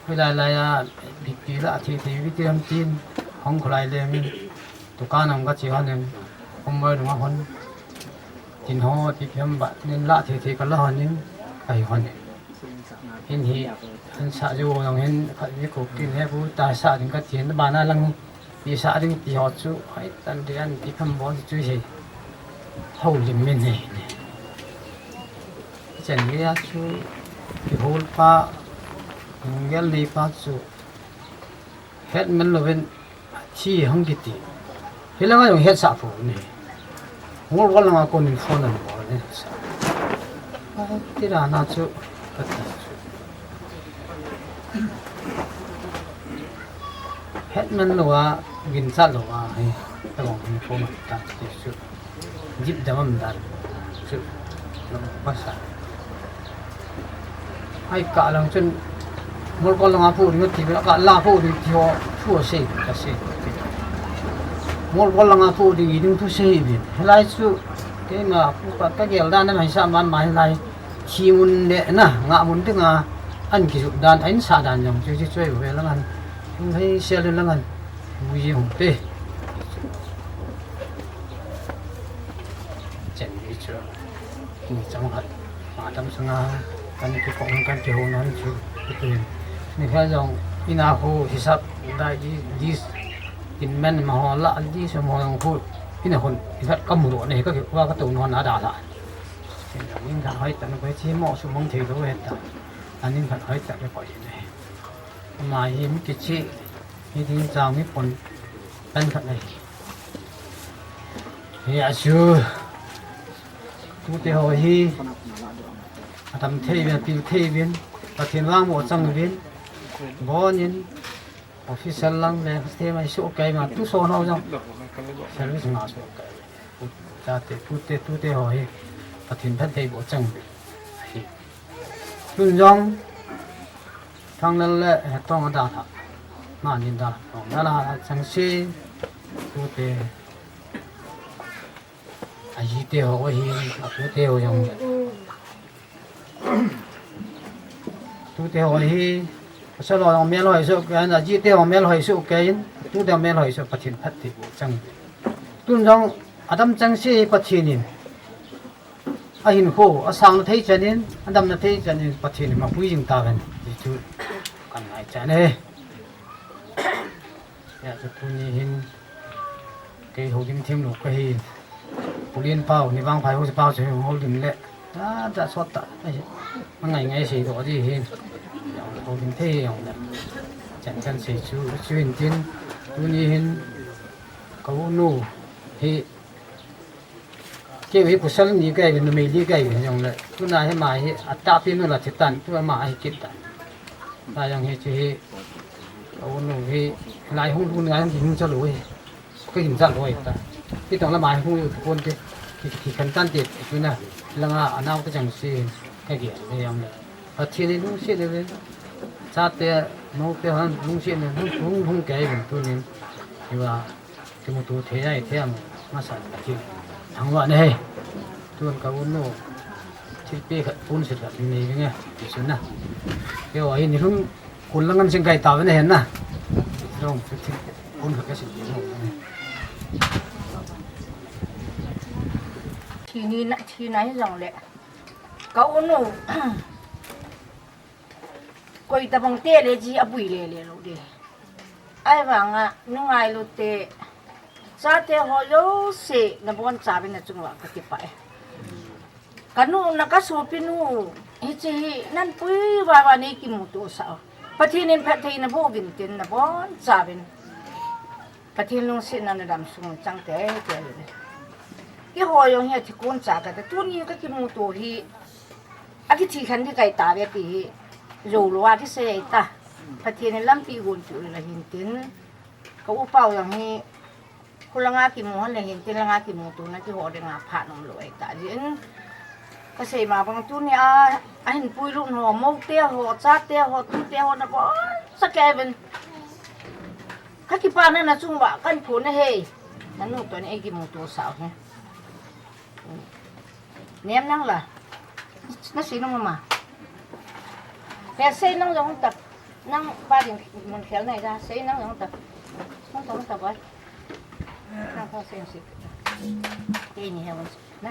Hoilai lai a, bikpi la thei thei vi ti ham tin, hung kholai leng in, dukan ang ka che hon in, khomoi nung a hon, tin ho, ti phiam ba, nin la thei thei ka la hon in, ka hi hon in. Hin hi, an sa jo ang hin, khat vi ko kin hepu, ta sa ding ka ti hin, ba na lang hi. Ti sa ding ti ho chu, hai tan rian ti kham bol chu hi. Houlim min hi ni. Chen lia chu, kihol pa, lunggel nei pa chu, het man louvin, thi hung kiti. Hilanga jong het sa pho ni. Ngol wal langa kon in phone an bol ni sa. Ai, ti ra na chu, ka ti chu. Het man lou a, ginchat lou a, hi, ka bang hi phone an ta ti chu. Jip dam am dan chu. Lam pasa. Ai ka lang chun, Molkol langa pu ding ti, ka la pu ding ti ho, thu sei, ka sei. Molkol langa pu ding, i ding thu sei bin. Hilai chu, keima, ka, ka gel dan, na mai sa man, mai lai. Thi mun le, na, nga mun te nga, an ki su dan, an sa dan jong, chu, chu, chu, ve lang an. Hung hei sel lang an. Ui, hung te. Chen ni chu. Ni chang khat, ma tam sanga, kan kikong, kan kihou nan chu, kituin. Ni kha jong, ina ho hisap, da i, dis, in men ma ho la, dis ma ho jong khu, ina hon, i khat ka mu ro ne, ka ki, wa ka to non a da la. Nin khat hoi ta, ko chi mo su mong thei lo he ta. Anin khat hoi ta le ko ne. Ama hi mi kichi, hi ding chang mi pon, tan khat nei. Hi a chu, tute ho hi, a tam thei uvin, a pil thei uvin, Pathen vang mo chang uvin, bon in, official lang le, Pathen mai su kai ma, tu so no jong, service ma su kai. Chate, tute, tute ho hi, Pathen phatthei boh chang. Hi. Tun jong, Thangnal le, eh, Tong a dalha. Manin dalha, Tong dalha, chang si, tute. Ajite ho ahi, atute ho jong. Tute ho ahi, pasal ho jong mel hoi soh kei in, ajite ho mel hoi soh kei in, tute ho mel hoi soh Pathen phatthei boh chang. Tun jong adam chengse Pathen in ahinkho, asangna thei chan in, adamna thei chan in, Pathen in mapui jing tahen, ti chu kangaichat e. Hijeh chun tuni hin kei houlim themlou kahi. Pu Lianpao, Nivangphai house pa chu houlim le. Ajat sot tah. Angai ngai seidoh ding ahi. Houlim thei jongle. Chan chan sei chu, chuin tin. Tuni hin ka unu hi Kei hi pasal ni kahiuvin, numei li kahiuvin jongle. Tuna hi ama hi atahpi nu la thi tan, tua ama ahi kit tan. Tua jong hiche hi, ka unu hi, lai hung lhun ngai hung kihin chalou hi. Kahin chalou hi ta. Hitobang la ama hi hung u pon te, ki, ki khen tan te, tuna, langa anao te chengse, kagel le jongle. Pathen in lungset le, chate, moute hon lungset le, hung, hung, hung kahiuvin tunin. Hiva, Kimuto thei ahi thei am, masa thil thangvah nahi. Tun ka unu thilpeh khat ponsil khat nei vinge, ti chu na. Keiho hi nilhum kul lang an sing kai tauve nahen na. Jong chu thil pon khat kasil ding. Thina, thina hi jongle. Ka unu Koi tabang te le ji abui le le lou de. Ahivanga nungailute, chate ho jouse nabonchauvin nachunguva kakipah e. Kanu na kasopinu, hiche hi nanpui vaiva nei kimuto sah u. Pathen in phatthei naboh uvin tin nabonchauvin. Pathen lungsetna nadam sung chang teitei uvin. Keiho jong hi athi kon cha kate, tuni kakimuto hi, akithi khen ding kahi tauve ti hi, joulou a kisei ta. Pathen in lampi gon peh u le hin tin, ka upa u jong hi, khulanga kimu hon le hin tin langa kimutona keiho dinga phat umlou ahi ta jeh in. Kasei ma bang tunia, ahin puilut ho, moute ho, chate ho, tute ho naboncha kei uvin. Kakipana nachunguva kahin phon ahi. Nanu toh nei kimuto sah u hi. Nem nang la. Nasei nom mama. He sei nang jong ta. Nang pa ding mun khel nai da. Sei nang jong ta. Nang jong ta bai. Nang pa sei sei. Keini he wan. Na.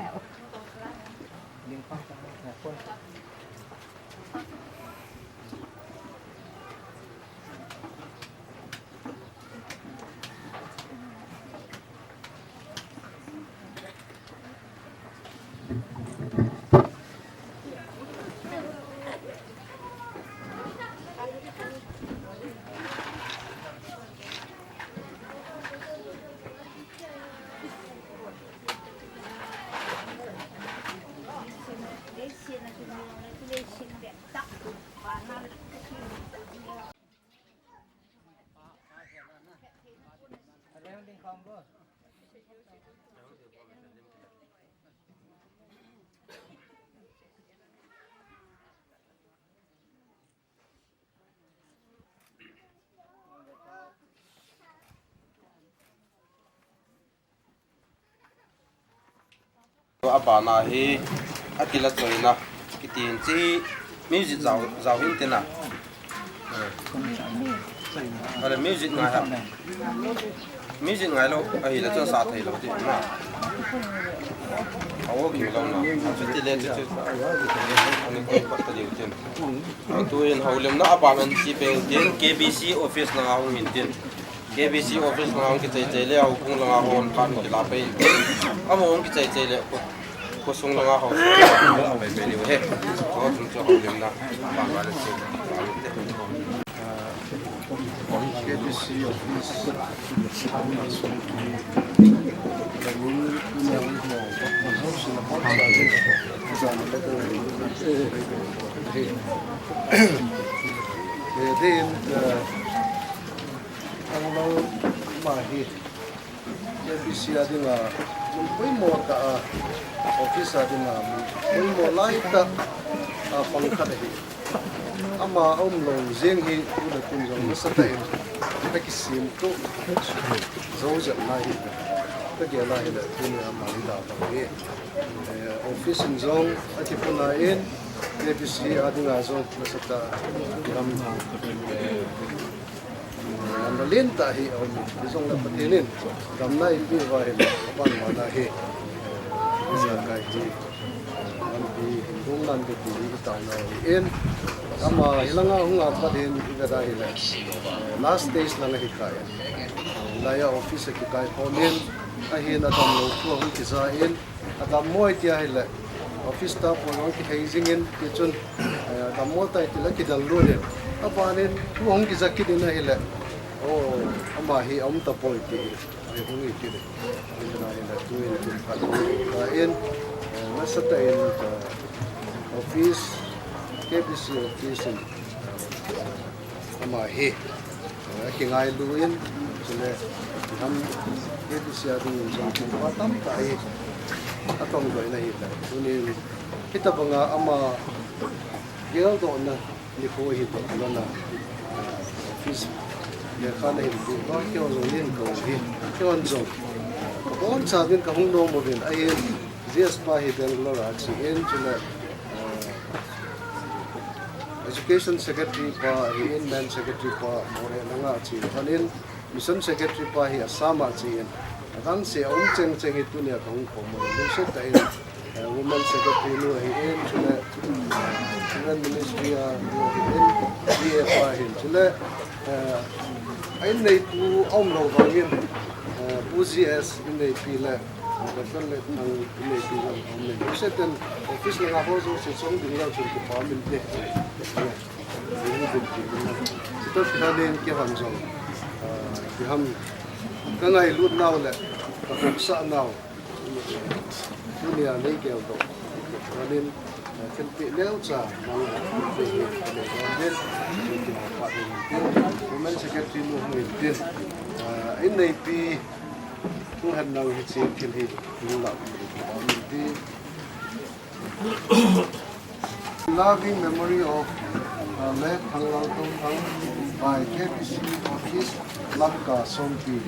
Abana hi akila choina kiti hin chi music jao, jao hin tina. Ale music ngai ha. Music ngai lou, ahile chun sa thei lou ti na. Awo ki lou na. Chu ti le chu chu. Ani koi pat ta diu tin. Tuin houlimna aban an chi pe tin K B C office na hung hin tin. K B C office na hung kichai chai le, houbung langa hon khan kila pe in tin. Ama hung kichai chai le. Khosung langa ho, ho, ho, pe, pe, diu he. Ho, tum chu houlimna. Ba, ba, le, si. K B C office. Eh, din, eh, ang lang mahi. K B C a dinga, mun poimo tah a, office a dinga, mun poimo lai tah a pang khat ahi. Ama aum lou jeng hi, tu le tun jong nasatah in, akisemtoh jou jep na hi. Ka gel a hile, tuni a mani da bang hi. Eh, office in jong, a kipuna in, K B C a dinga jong, nasatah, lam, eh, lam len tah hi, um, hi jong le Pathen in, damna ipi va hile, apan mana hi. Isa kai hi. Lampi hung dong nan te ti hi i tauna hi in. Ama hilanga hung a pat in i ve da hile. Last stage langa hi kai. Laiya office a kikai khom in. Ahin a damlou thu hung kija in. A dammo i tia hile. Office staff hung kihei jing in. Ti chun, eh, dammo tai ti la kidel lut in. Aban in thu hung kija kit in ahile. Oh, ama hi a um tapoi ti hi. Ai, hung i kit. Hung i kit na in, tu in, tu in, ka in, eh, nasatah in, eh, office, K B C office in, eh, ama hi, eh, kingailu in, chule, ham, K B C a ding in, jong, pa tamtah hi, atong doh in ahi ta. Tunin, hitabanga ama, geldohna, Nikho hi toh lona, ah, office lekha na hin pu pa, keiho jong nin ka hi, keiho jong. Ka bon cha din ka hung nom uvin, ahin G S pa hi Bangalore a che in, chule, ah, Education Secretary pa hi in, Men Secretary pa Moreh langa che in, Mission Secretary pa hi Assam a che in, adang se a um cheng cheng hi tunia ka hung khom u. Lungset tah in, eh, Women Secretary nu ahi in, chule, eh, Children Ministry a nu ahi in, D A pa ahin, chule, eh, a inneipu a um lou vangin, eh, Pu G S inneipi le, eh, Doctor Letthang inneipi lam a um in. Lungset in office langa ho jouse chong ding leu chun kipa min te. Sita sita nen keiho jong, ah, kiham, ka ngailut nau le, ka khoksah nau. Tunia nei geldoh. Tunin, ah, thilpeh neocha, mang, ah, thilpeh hi, ka nei don din, thilpeh ha pa din tin, Women Secretary nu hung in tin, ah, inneipi, hung hen nau hiche thil hi, hung lah, hung lah, hung tin. Loving memory of, uh, late Thanglal Touthang by K B C office, Lamka Songpi.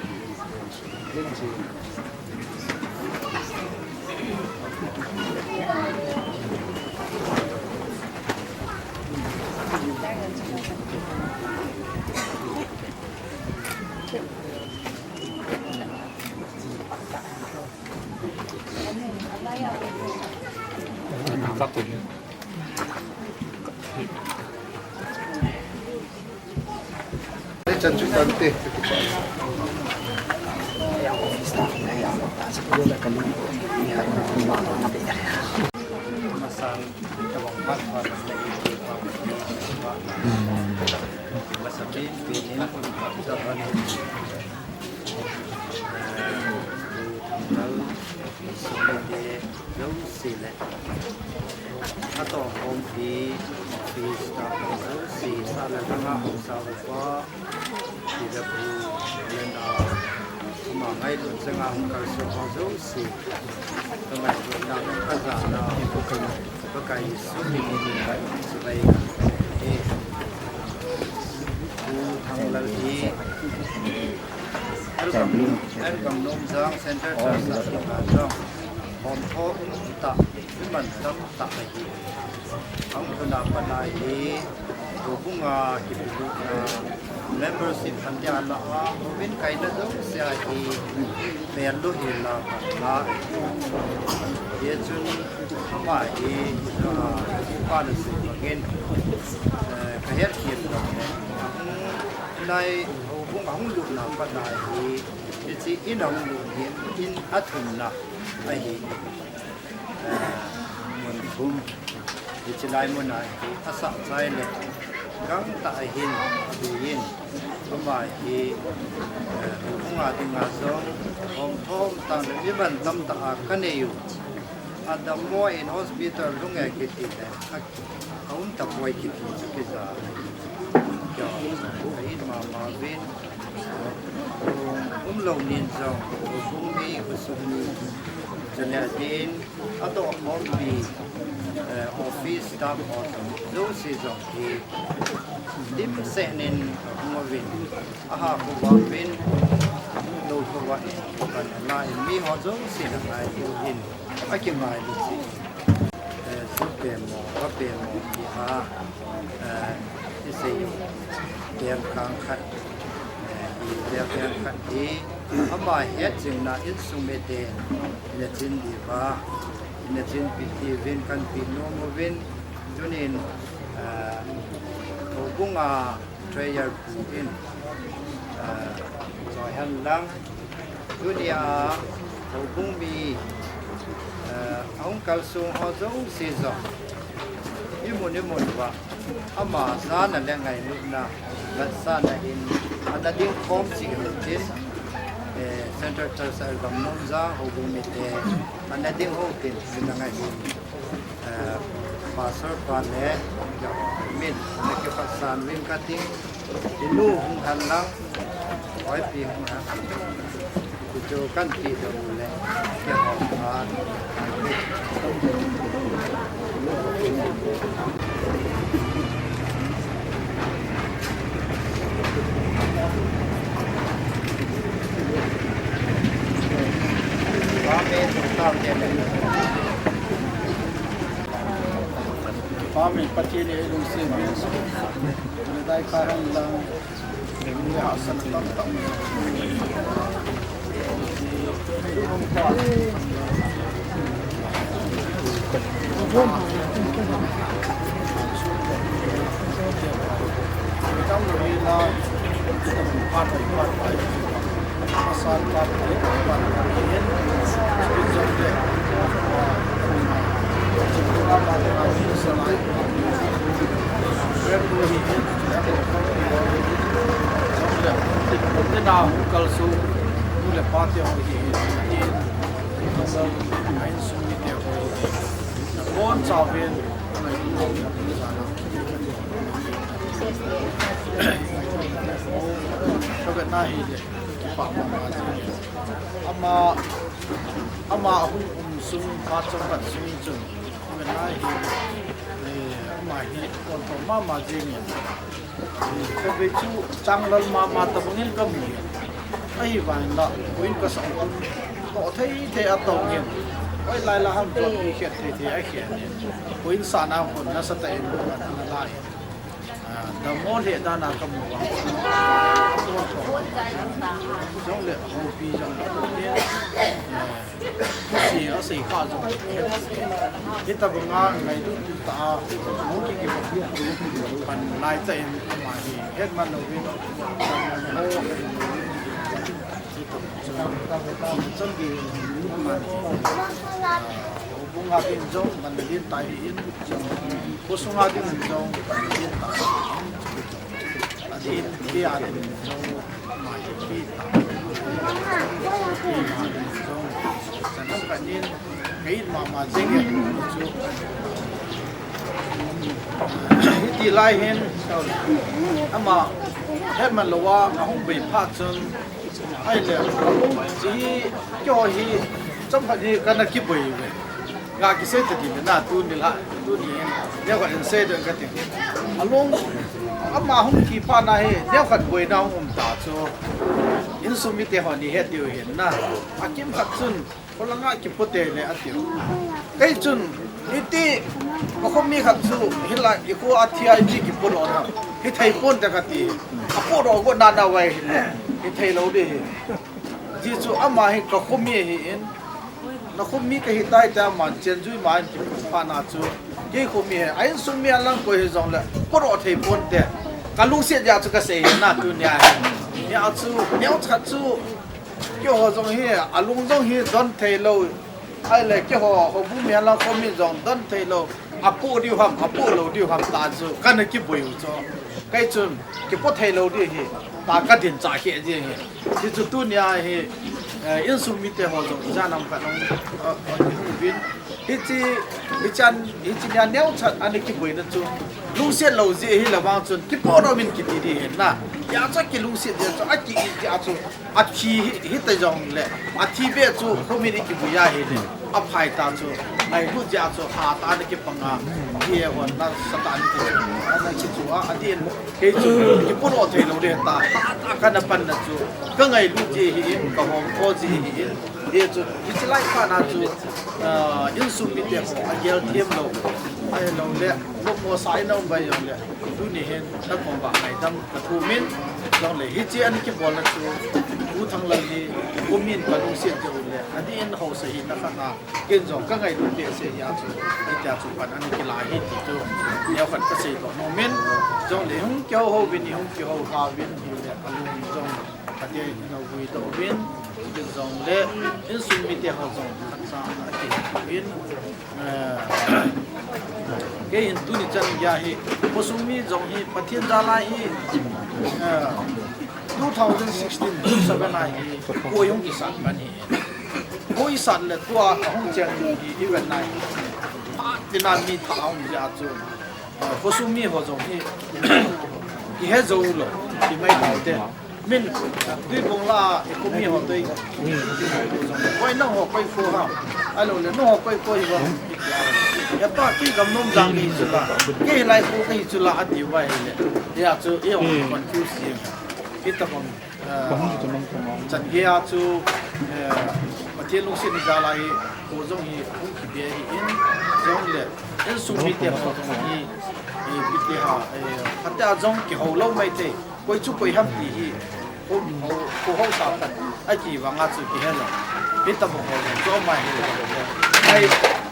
Jouse le, atoh khompi, office staff jouse, sa le langa haosa upa, ti le pu, le nao, ama ngailut chenga hung kalson ho jouse, ka ngailutna, ka jana, Pakai Jesu min in chibai e. Pu Thanglal hi, Elgam, Elgam Nomjang Central Church a hi ka jong, hom tho um tah, iman tam tah ahi. Ahung lhun a pat a hi, houbung a kipilutna, membership han dia la a, houbung kaina jouse a hi, pel lou hi la, la ahi. Hichun, ama hi, ah, pa na sei bangin, eh, ka het kit lou le. Ahung, lai, houbung ahung lutna pat a hi, hiche in ahung lut hi, in athumna ahi. Eh, mun thum, hiche lai mun a hi asah chai le, gangtah a hin, ahin, ama hi, eh, houbung a dinga jong, hom thom tah le, mi man tamtah a ka nei u. Adammo in hospital lhung e kiti le, a, aum tapoi kiti chu kija. Keiho, ka in mama uvin, um lou nin jong, houbung mi, khosung mi, chule adin, atoh khompi, eh, office staff ho jong, jouse jong hi, Dimset in ahung uvin, aha khovah uvin, lou khovah in, pan ala in, mi ho jouse na ngailu in, akingailu jin. Eh, ju pemo, va pemo, ti a, eh, isei u, tel khang khat, eh, i tel tel khat hi, ama het jing na insung miten, ina chin diuva, ina chinpi diuvin, kanpi nom uvin, tunin, eh, houbung a, Treasurer pu in, ah, choi hen lang, tunia houbung mi, ah, ahung kalsong ho jouse jong, imun imun uva, ama jana le ngailutna, vetsahna in, ana ding khom cheh u tin, eh, Central Church Gamnomjang houbung mite, ana ding ho tin, ina ngai u. Eh, Pastor pa le, min, ana kiphatsan uvin kati, inu hung hen lang, oipi hung hen. Kuchu kanti doh le, kihou a. Amen. Amen. Pathen in eilungset uvin, eidei kha hen lang, eihahsat tamtah. Ka vetna hi le, kipah mama jing e. Ama, ama ahung um sung, phat chomkhat sung chun, ka vetna hi, eh, ama hi pontho mama jing e. Eh, kavei chu changlal mama tabang in kamu e. Ahivangin la, koiin kasah u, toh thei thei a toh in. Hoilai la ham toh, ikhet thei thei a khet in. Koiin sahna hon nasatah in, ana la in. Ah, dammo lheh dan a kamu vang. Jong le houpi jong le. Eh, si a sei kha jong. Hitabang a ngailut tah a. Mu ki ki pan lai cha in ama hi. Het man louvin. Chun, chun ki ama hi. Houbung a ding jong, man ding tai in. Khosung a ding jong, man ding tai in. Adin, ki a ding jong, man ding tai. Ki a ding jong, chan ka nin, ka it mama jing e, chu. Hiti lai hin, ama, het man louva, ahung bei phat chun, Ahile, hiche hi, keiho hi, chomkhat hi kana kiboi uve. Ga kisei tading na, tuni la, tuni hin, neokhat hin sei ding kati. Alung, ama hung thi phat na hi, neokhat boina hung um ta chu. Insung mite hon ihet diu hin na. Akimkhat chun, Kholanga kipote le atiu. Kei chun, iti, ka khomi khat chu, hilai, ikho a thi a iti kipodoh na. Hithei ponte kati. Apodoh go nana vai hile. Hithei lou ding hi. Hichu ama hi ka khomi ahin. Na khomi kahi tai tia aman chenjui ma in kipodoh na chu. Kei khomi hi, a insung mi alang koi hijongle. Podoh thei ponte. Ka lungset jeh a chu kasei hi na tunia hi. Hia chu, neocha chu. Keiho jong hi, alung jong hi don thei lou. Ahile keiho, houbung mi alang khomi jong don thei lou. Apoh diu ham, apoh lou diu ham ta chu, kana kiboi u chu. Kei chun, kipoh thei lou ding hi, ta kadin cha khe ding hi. Hichu tunia hi, eh, insung mite ho jong, ijat ham khat hung, eh, eh, uvin. Hiche, hiche an, hiche nia neocha ana kiboina chu. Lungset lou jeh hi le vang chun, kipoh nom in kiti ding hi na. Hia chu kilungset jeh chu, aki, aki a chu. Athi hi, hita jongle, athi be chu, khomin ikiboi a hile, aphai ta chu, Ngailut jeh a chu hatah a ana kipang a, kihon nasatah a ana kichu, ana kichu a, adin kei chu kipuro thei lou le ta, hatah a kana panna chu, ka ngailut jeh hi in, ka hom tho jeh hi in, hichu, hiche lai phat na chu, ah, insung mite ho, agel them lou, ahilou le, lungmong sa in aum bai jong le, tuni hin, nakom uva ngaidam ka thum in, jong le, hiche ana kibolna chu, Pu Thanglal hi, kumin ka lungset jeh u le, adin haosa hina khat na, Ken jong ka ngailut behseh hia chu, hitia chu pan ana kila hi ti chu, neo khat ka seidoh nom in, jong le hung kihou hou vin, hung kihou lha vin, hile alung jong, kati na vui doh vin, ken jong le, insung mite ho jong, khat cha ana kihou vin, eh, kei hin tuni chan geiya hi, khosung mi jong hi, Pathen jal a hi, eh, two thousand sixteen, June seven a hi, koi hung kisat pan hi. Koi sat le tua ahung cheng hi event nai. Phat tina mi thah ahung ja chu. Khosung mi ho jong hi. Kihe jou lou. Kimai lou te. Min, Tuibong la, i kho mi ho toi. Koi nang ho koi kho ham. Ahilou le, nang ho koi kho hi ba. Hepa, kei gam nom jang kei chu la. Kei lai kho kei chu la, ati uva hile. Hia chu, i hung confuse hi. Hitabang. Chan geiya chu, eh, Pathen lungsetna jal a hi, kho jong hi hung kibe hi in, jong le, insung mite ho jong hi, eh, ipi ti ham, eh, phatea jong kihou lou mai thei, koi chu koi ham ti hi, kho, kho, kho haosa khat, akivang a chu kihe lou. Hitabang ho jong chu ama hi, ai,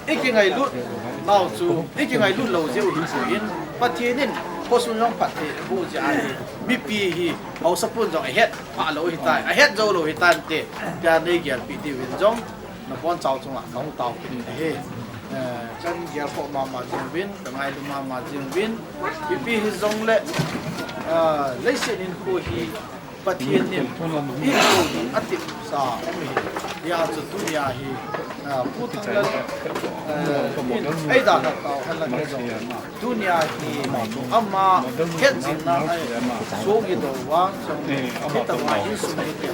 i kingailut nau chu, i kingailut lou jeh u hi chu in, Pathen in, khosung jong phatthei boh jeh a hi, mipi hi, haosa pun jong ahet, Pha lou hitai, ahet jou lou hitan te, tia nei gelpeh diuvin jong, nabonchau chunga kahung tao kit ahi. Eh, chan gel khoh mama jing uvin, kangailu mama jing uvin, ipi hijongle, ah, leiset hinkho hi, Pathen in, hinkho hi, atipsa um ahi, hia chu tunia hi, ah, Pu Thanglal, eh, in, eidalha tau henlang hijong. Tunia hi ama hetjingna a song idoh uva, hitabang insung mite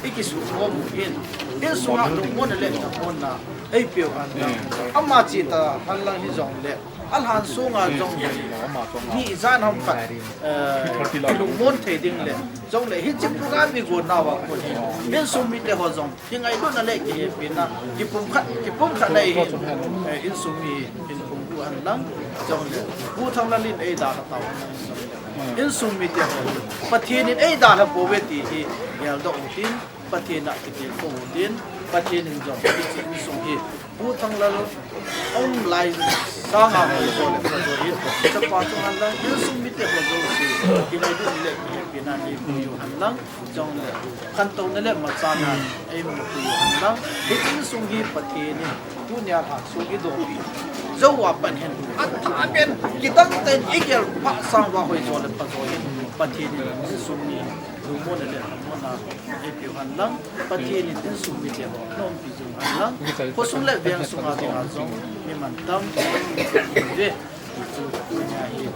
i kisukhom u hin, insunga lungmonna le lhamonna eipeu hen lang. Ama cheta hen lang hijongle, alhan sunga jong hi, mi ijat ham khat, eh, lungmon thei ding le, jongle hiche program igon nauva kon hi, insung mite ho jong Kingailutna le kihepina, kipumkhat, kipumkhatna hi, eh, insung mi hin pumkhat hen lang, jongle, Pu Thanglal in eidalha tau hen lang. Insung mite ho hi, Pathen in eidalha pouve ti hi, geldoh utin, Pathen a kitilkhou utin, Pathen in jong, hiche insung hi, Pu Thanglal, um lai, sanga ho, ho le, ho le, chapa chunga lang, insung mite ho jouse, kingailut le, kihepina hi, puiyu hen lang, Jongle, khantouna le machana, eima pui hen lang, hiche insung hi Pathen in, tunia lhan sung idohpi jou uva pat hin, athapen, kidang tah in igel phah sang uva hoijo le phajo hin, Pathen in insung mi, lungmonna le lhamonna eipeu hen lang, Pathen in insung mite ho, nompi jing hen lang, khosung le veng sunga dinga jong, mi mantam, ve, Chu tunia hi,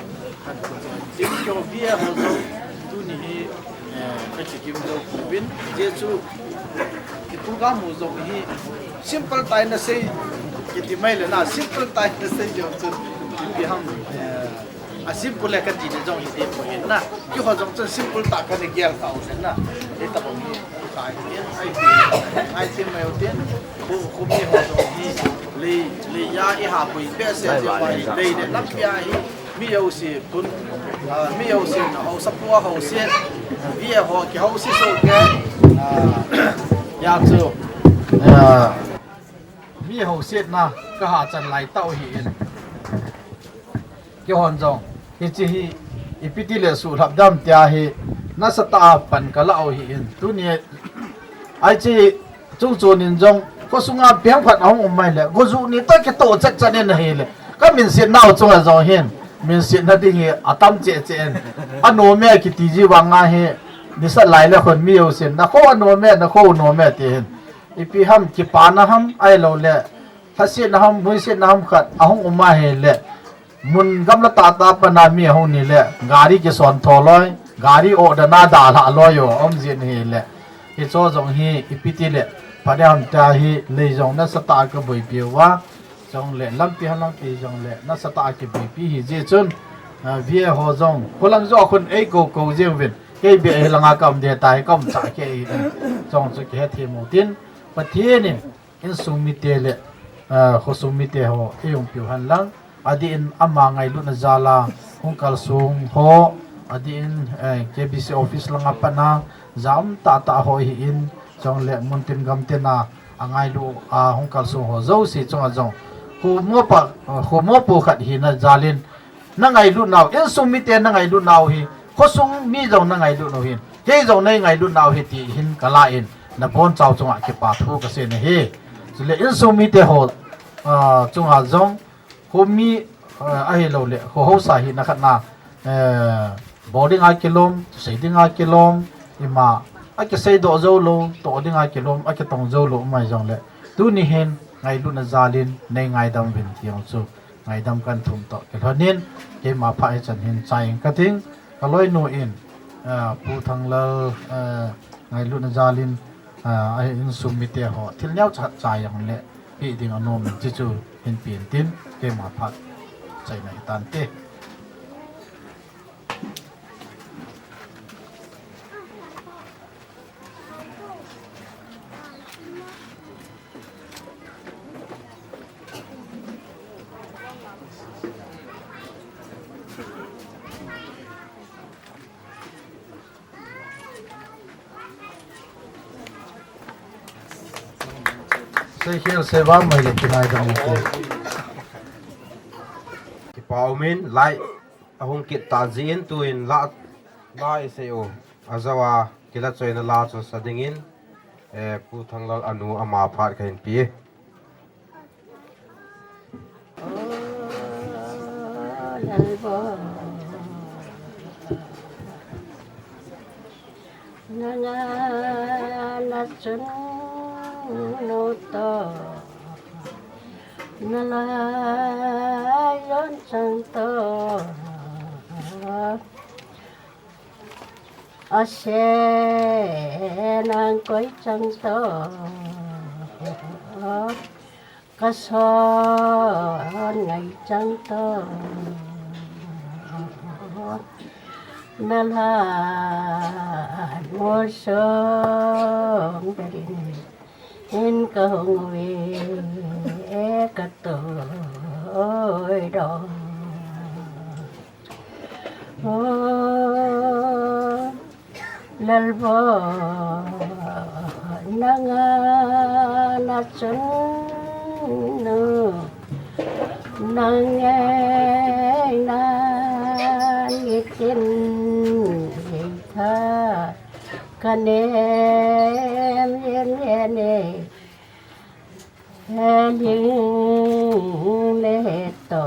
khat chu, Jim Kyo Bia ho jong, tuni hi, eh, ka kikim jou pouvin, hiche chu, i program u jong hi, simple tah in nasei, kiti mai le na, simple tah in nasei jong chu, ipi ham, eh, a simple le kati le jong hiti poi na, keiho jong chun simple tah kana gel kha u le na, hitabang hi, kai, ai, ai, ai, mai u tin, Khu, khu mi ho jong hi lei, lei a i ha pui behseh jeh uva hi lei le lampi a hi mi jouse tun, ah, mi jouse na haosapu a haose, V A ho kihaose soh kei, ah, hia chu, ah, mi haosetna ka hahchan lai tau hi in. Keihon jong, hiche hi, ipi ti le suhlhap dam tia hi, nasatah a pan ka la u hi in. Tuni, hiche, chungchon in jong, khosunga pengkhat ahung um mai le, gojuh ni toh kitoh chet chan in ahi le, ka minset nau chunga jong hin, minset na ding hi atam cheh cheh in. Anom e kiti ji vang a hi, nisa lai le khun mi jousen, na kho anom e, na kho anom e ti hin. Ipi ham, kipana ham, ahilou le, lhasetna ham, muisetna ham khat, ahung um ahi le, Mun gamla tah tah a pat a mi ahung ni le, gari kison tho loi, gari order na dalha loi u, um jin ahi le. Hicho jong hi, ipi ti le, phat ding ham tia hi, lei jong nasatah a ka boipi uva. Chule lampi ha lampi jongle nasatah a kipuipi hi jeh chun, ah, V A ho jong, khulang jo khun ei kou kou jeng uvin. Kei beh hilanga ka um ding tai, ka um cha kei chong chu kihe thim u tin. Pathen in insung mite le, ah, khosung mite ho ei umpiu hen lang. Adeh in ama ngailutna jal a hung kalsong ho, adeh in, eh, K B C office langa pat a ja um tah tah ho hi in, chule muntin gamtin a, angailu a hung kalsong ho jouse chunga jong, khomo pa, khomo po khat hina jal in, na ngailut nau, insung mite na ngailut nau hi, khosung mi jong na ngailut nau hin, kei jong nei ngailut nau hi ti hin ka la in, na bonchau chunga kipa thu ka sei na hi. Chule insung mite ho, ah, chunga jong, khomi, eh, ahilou le, kho haosa hina khat na, eh, bol ding a kilom, sei ding a kilom, ima, akisei doh jou lou, toh ding a kilom, akitong jou lou, mai jongle. Tuni hin, ngailutna jal in, nei ngaidam uvin ti jong chu, ngaidam kan thum toh kilhon in, keima phat hichan hin chai ing kating, ka loinu in, eh, Pu Thanglal, eh, ngailutna jal in, ah, a insung mite ho, thil neocha chai jongle, pe ding anom in, chuchu hin pen tin, keima phat chaina hitante. Seikhel Seva mai le kinai dam te. Kipa um in, lai ahung kit ta jin, tuin la, la isei u. Ajawa kila choina la chu sa ding in, eh, Pu Thanglal anu ama phat ka hin pe. Nanga na chun nu to, na la yon chang to. Ase nang koi chang to, ka son ngai chang to, na la mo song ka din. In ka hung ve ka toi do. O Lalvo, nanga na chun nu, nang e na nitin tha. Ka nem yen yen e, he ling le he to.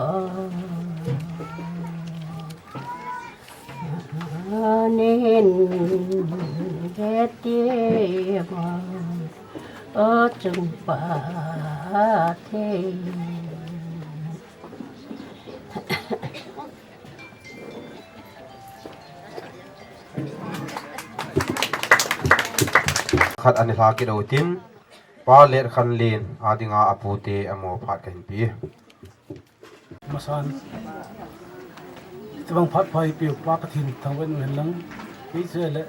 Nin he ti mo, o chung pa the. Khat ani lha kit u tin, Pa Letkhanlen a dinga a pute a mo phat ka hin pe. Masan, itobang phat pha i pe u Pa Pathen thangvah in um hen lang. Kei chu le,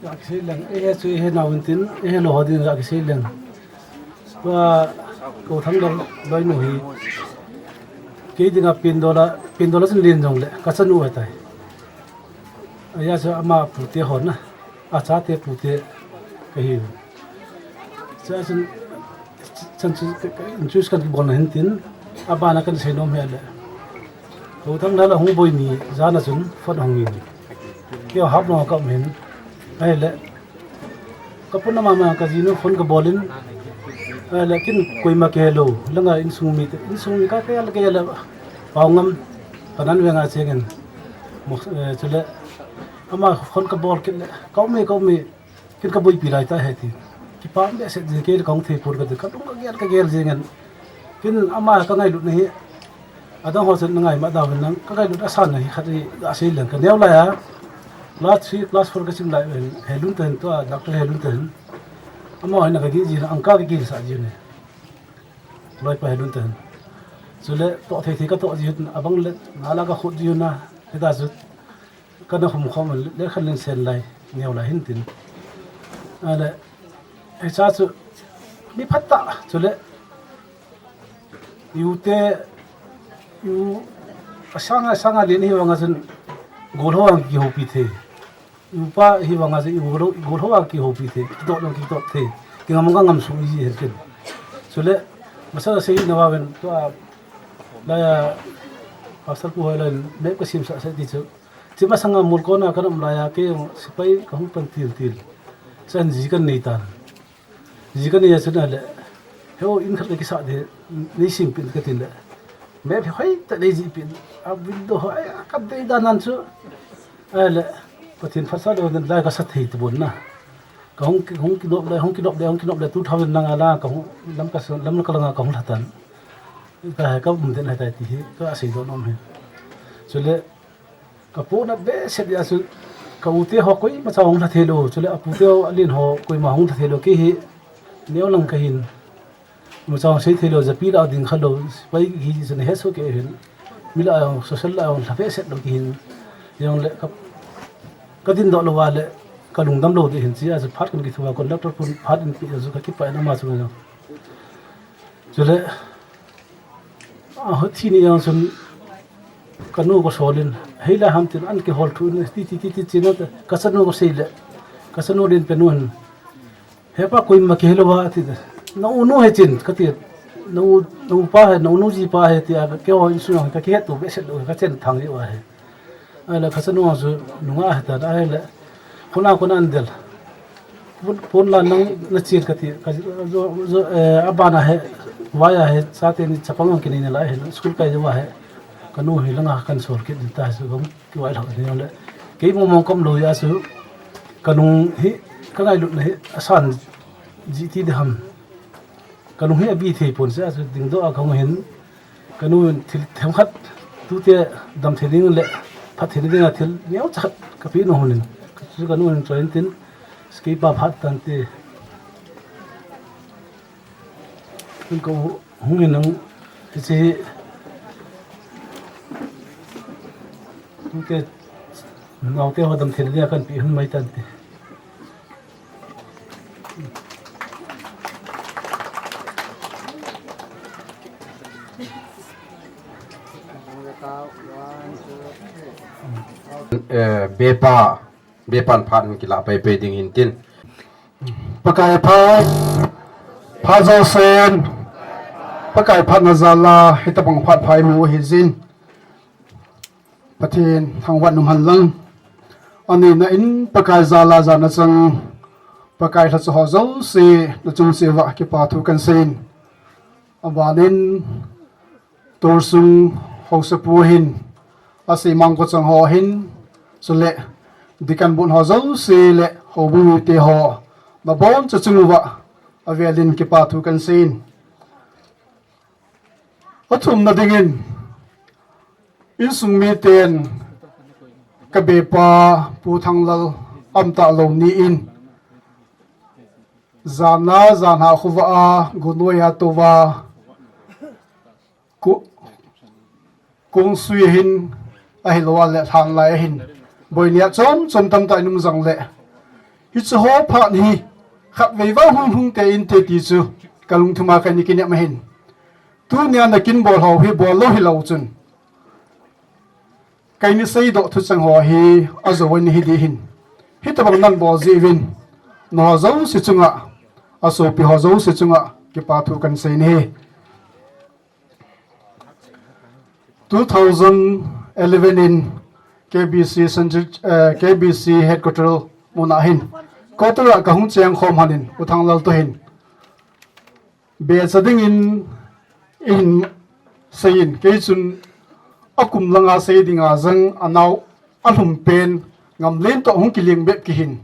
ga kisei leng, eihe chu eihe nau in tin, eihe lou ho din ga kisei leng. Tua, ko Thanglal loinu hi, kei dinga pen dola, pen dola chun len jongle, ka chanu ahitai. Ahi a chu ama pute ho na, a chate pute ka hiu. Chua chun, chan chu, ka, ka introduce kan kibol na hin tin, abana kan sei nom hi le. Ko Thanglal ahung boi ni, jan a chun, phone ahung in. Kei hap long ka um hin, ahile. Ka pun a mama ka jinu phone ka bol in, eh, le kin koima kihe lou, langa insung mite, insung mi ka kei le kei le, Paongam, Panan veng a cheng in, mo, eh, chule, ama phone ka bol kit le, ka um e, ka um e, kin ka boipi lai ta he ti. Kipa um behseh jing, kei le ka hung thei pon ka ti, ka lung ka gel, ka gel jing in, kin ama ka ngailutna hi, adang ho chun na ngai ma da vin lang, ka ngailut asan na hi khat hi, a sei leng ka neo lai a. Class three, class four ka sim lai, Helun te hin tua, Doctor Helun te hin. Ama hin ka gi ji na, ang ka gi sa ji ne. Loi pa Helun te hin. Chule toh thei thei ka toh jiu, abang le nala ka khut jiu na, hita chu kana hum khom le khan len sen lai, neo lai hin tin. Ale, hicha chu mi phat ta, chule, ute, u, asanga, asanga len hi vanga chun, gol ho ang kihoupi thei. Upa hi vanga chu, gol ho, gol ho ang kihoupi thei. Kidot lo, kidot thei. Kingam ka ngam su ji hen ken. Chule, masa sei na va ven, tua, la ya, pastor pu hoi la, me ka sim sa sa ti chu. Chi masanga mol kona kan um laiya, kei jong sipai ka hung pan til til. Chan ji kan nei tan. Ji kan nei a chun ale. Heo in khat le kisa de, nei sim pin ka tin le. Me phe hoi ta nei ji pin. A window hoi, a ka dei dan nan chu. Ale. Pathen phatsa le dan lai ka sa thei tu bon na. Ka hung ki, hung ki nop le, hung ki nop le, hung ki nop le, two thousand nanga la, ka hung, lam ka sa, lam ka langa ka hung lhatan. Ka he ka um den hai tai ti hi, ka sei do nom he. Chule, Ka puna behseh dia chu, ka ute ho koima cha hung lha thei lou, chule a pute ho, a len ho koima hung lha thei lou, kei hi neo lang ka hin. Mu cha hung sei thei lou, japi la ding kha lou, sipai hi chu na he so kei hin. Mi la jong, social la jong, lha behseh lou kei hin. Jong le ka, ka din doh lou va le, ka lungdam lou ding hin chi, a chu phat kan kithu va, conductor pun phat in pi a chu ka kipah in ama chu jong. Chule, A, thi ni jong chun ka nu ka solin, hei la ham tin an kihol thu in, ti, ti, ti, ti, chin a, ka chanu ka sei le, ka chanu len pe nu hin, "He pa, koima kihe lou va," ati. "Na u nu he chin," ka ti. "Na u, na u pa he, na u nu ji pa he," ti a, keiho insung jong ka kihet tu behseh lou, ka chen thang ji u ahi. Ahile ka chanu chu nungah ahitan, ahile khuna khuna an del. Pon, pon la nang na chen ka ti, ka jo, jo, eh, abana he, vaiya he, chate ni chapang ang kinei na lai he, school kai jo va he. Ka nu hi langa kan sol kit ta chu gam ki vai lhak ni le. Kei mo mong kom lou ya chu, ka nung hi, ka ngailutna hi, asan ji ti de ham. Ka nung hi abi thei pon se, a chu ding doh a ka hung hin, ka nu in thil themkhat, tute dam thei ding le phat thei ding a thil neo chakhat ka pe nu hun in, ka chu ka nu in choi in tin, ski pa phat tan te. Tun ka hung in ang, hiche hi, tute, naote ho dam thei ding a kan pe hun mai tan te. Eh, bepa, bepan phat in kila pai pai ding hin tin. Pakai phat, phat jo sen, Pakai phat na jal a, hitabang phat pha i mu hi jin. Pathen thangvah in um hen lang. Ani na in Pakai jal a jana chang, Pakai lhacha ho jouse, na chung cheh uva kipa thu kan seiyin. Abanin, Tursung haosapu hin, Asimang kho chang ho hin, chule, Deacon bun ho jouse le, houbung mite ho, naboncha chung uva, avelin kipa thu kan seiyin. Athumna dingin, insung miten ka bepa Pu Thanglal aum talou ni in, jana, jana khovah a, gunoi a touva, ku, kong sui hin, ahilou le lhan lai ahin, boina chom chom tamtah in um jongle, hiche ho phat hi, khatvei vang hung hung te inte ti chu, ka lungthim a ka ni kinep ahin. Tunia na kin bol ho hi bol lou hilou chun. Ka ni seidoh thucheng ho hi ajou ahi ding ahin. Hitabang nan bol jeh uvin. Nangho jouse chunga. Asopi ho jouse chunga. Kipa thu kan seiyin ahi. Two thousand eleven in K B C Central, eh, K B C Headquarter muna hin. Quarter a ka hung cheng khom hanin. U Thanglal to hin. Becha dingin, ihin seiyin, kei chun akum langa sei dinga jang anao alhum pen Ngamlen to hung kiling bep kihin.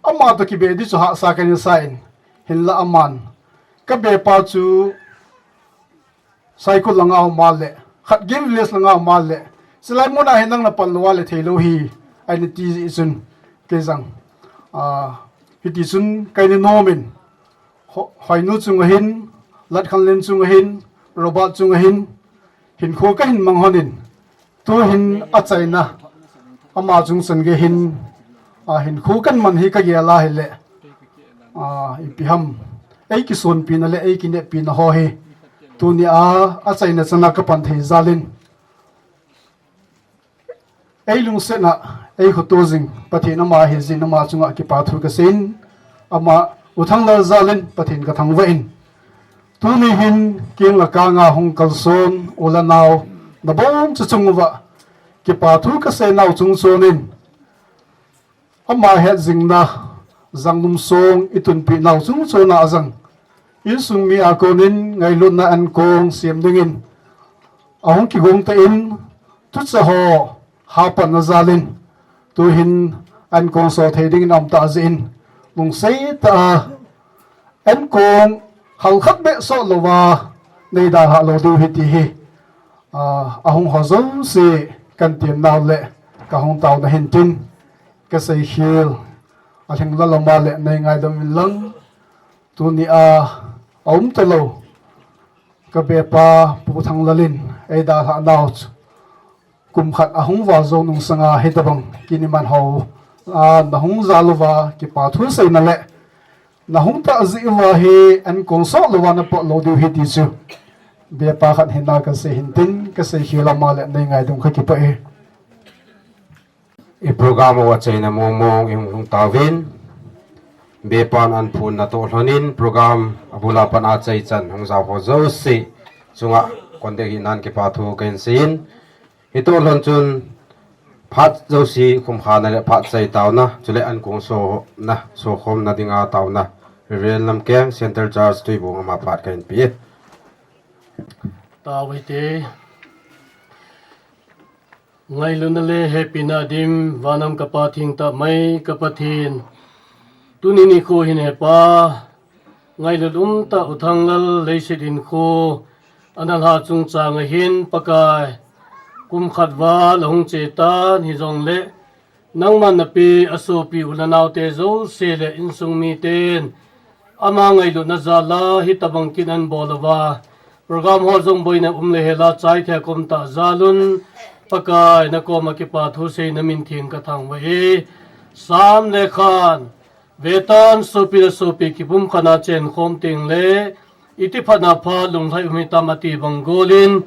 Ama to kibe di chu hahsa ka ni sa in, hinla aman. Ka bepa chu Saikul langa um a le, Khatgen village langa um a le, chulai muna hin nang na pan lou a le thei lou hi, ahin ti jeh chun, kei jang. Ah, hiti chun ka ni nom in, Ho-, Hoinu chunga hin, Latkhanlen chunga hin, Robert chunga hin, Hinkho kahin mang honin, tuhin achaina ama chungchang gei hin, a, hinkho kaman hi kagel a hile, a, ipi ham, eikisonpina le eikinepina ho hi tunia achaina chana kapan thei jalin, eilungsetna, eikhoto jing Pathen ama hi jin ama chunga kipathu kaseiyin, ama U Thanglal jalin Pathen kathangvah in, tuni hin keng le kanga hung kalson u le nao nabonchauva kipathu kaseinau chungchon in, ama hetjingna jangnung song itunpeh nau chungchon a jong, insung mi a konin ngailutna ankong sem dingin ahung kigong tan, tucha ho hapanna jalin, tuhin ankong so thei dingin aum ta jin, lungset tah a ankong halkhat beh so louva neidalha lou diu ahi ti hi, a, ahung ho jouse kahin temnau le kahung taona hin tin, kaseikhel alhinglel lama le neingaidam in lang, tunia aum talou kabepa Pu Thanglal in eidalha nau chu kum khat ahung val jou nung sanga hitabang kin iman ho, a, nahung jal uva kipathu seina le nahung tah jeh uva hi ankong so louva napot lou diu ahi ti chu bepa khat hina kasei hin tin, kaseikhel lama le neingaidam kakipah e. I program u achaina mong mong ihung lhung tauvin, bepan anphun natoh lhonin program abul a pat a achaichan hung jao ho jouse chunga kon ding hinan kipathu kahin seiyin, hitoh lhon chun phat jouse khumkhana le phat chai taona chule ankong sona sokhomna dinga taona Reverend Lamkeng, Central Church Tuibong, ama phat kahin pe e. Tao hite. Ngailutna le hepina dim, vannam ka Pa, thengtah mai ka Pathen, tuni nikho hin Hepa, ngailut umtah U Thanglal leiset hinkho ana lha chungchang a hin Pakai, kum khat val ahung che tan hijongle, nangman nape asopi u le naote jouse le insung miten ama ngailutna jal a hitabang kin anabol uva, program ho jong boina um le hela chai thei a ka um tah jal un, Pakai, nakoma kipathu seiyin namin theng kathangvah e. Sam le khan, vetan, sopi le sopi kipumkhat a chenkhom tengle, iti phatna pha lunglhai um hitam ati bang golin,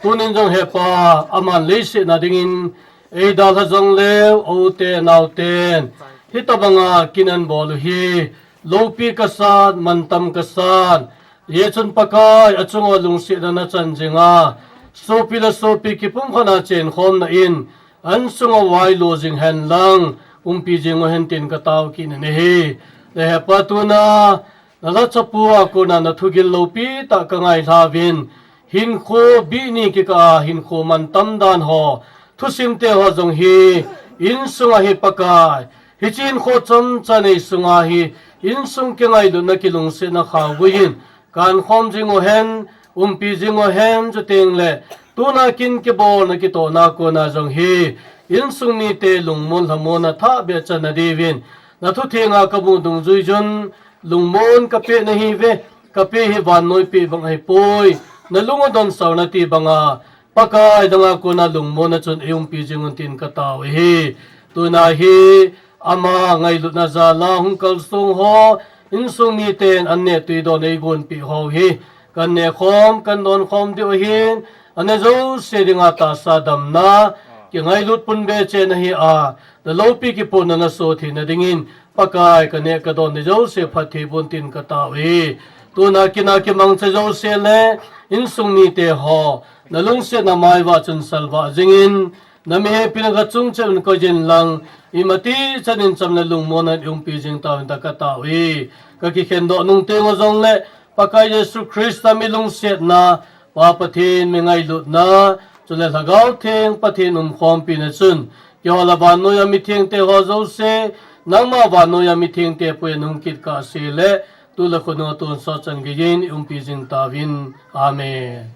tunin jong Hepa, aman leiset na dingin eidalha jongleu, a u te nao ten hitabanga kin anabol u hi loupi kasan, mantam kasan, hijeh chun Pakai, achunga lungsetna nachan jinga, sopi le sopi kipumkhat a chenkhomna in, ansunga vailo jing hen lang, umpi jing u hen tin katao kit in ahi. Le Hepa, tuna nalhachapu a kona nathugil loupi tah kangai lhauvin, hinkho bihni kikah a hinkho mantam dan ho, thusim te ho jong hi, insunga hi Pakai, hiche hinkho chomcha nei sunga hi, insung kingailutna kilungsetna khaovui in, kankhom jing u hen, umpi jing u hen, chutengle, tuna kin kibolna kitohna kona jong hi, insung mite lungmon lhamonna thah beh a channa diuvin, nathu thenga kamu dungjui jun, lungmon kapeh nahiuve, kapeh hi vannoi peh bang ahipoi, nalung u donsau nati banga, Pakai, nanga kona lungmonna chun eiumpi jing un tin katao ahi. Tuna hi, ama ngailutna jal a hung kalsong ho, insung miten anneh twi don eigonpeh ho hi, kanneh khom, kandon khom diu ahin, aneh jouse dinga tahsa damna, kingailut punbe chenna hi a, naloupi kipunna naso theina dingin, Pakai, kaneh kadon ding jouse phatthei boh un tin katao ahi. Tuna kin a kimangcha jouse le, insung mite ho, nalungsetna maivah chun salvah jingin, namihepina kachung cheh un koijin lang, imatih chan in cham le lungmonna in eiumpi jing tauvin tin katao ahi. Kakikhendoh nung teng u jongle, Pakai Jesu Christa mi lungsetna, Pa Pathen mi ngailutna, chule Lhagao Theng Pathen umkhompina chun, keiho le vannoiya mithengte ho jouse, nangma vannoiya mithengte puiya nung kit kahse le, tu le khonunga tonsot chan geiyin eiumpi jing tauvin. Amen.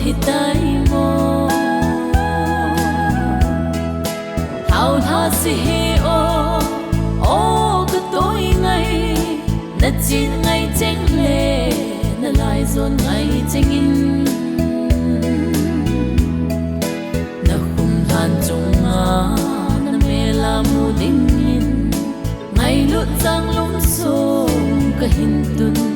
hitai mo. Thaolha si he o, o ka toi ngai, na chin ngai cheng le, na lai zon ngai cheng in. Na khum lhan chunga, na mela mu ding in, ngailut chang lum sung ka hin tun.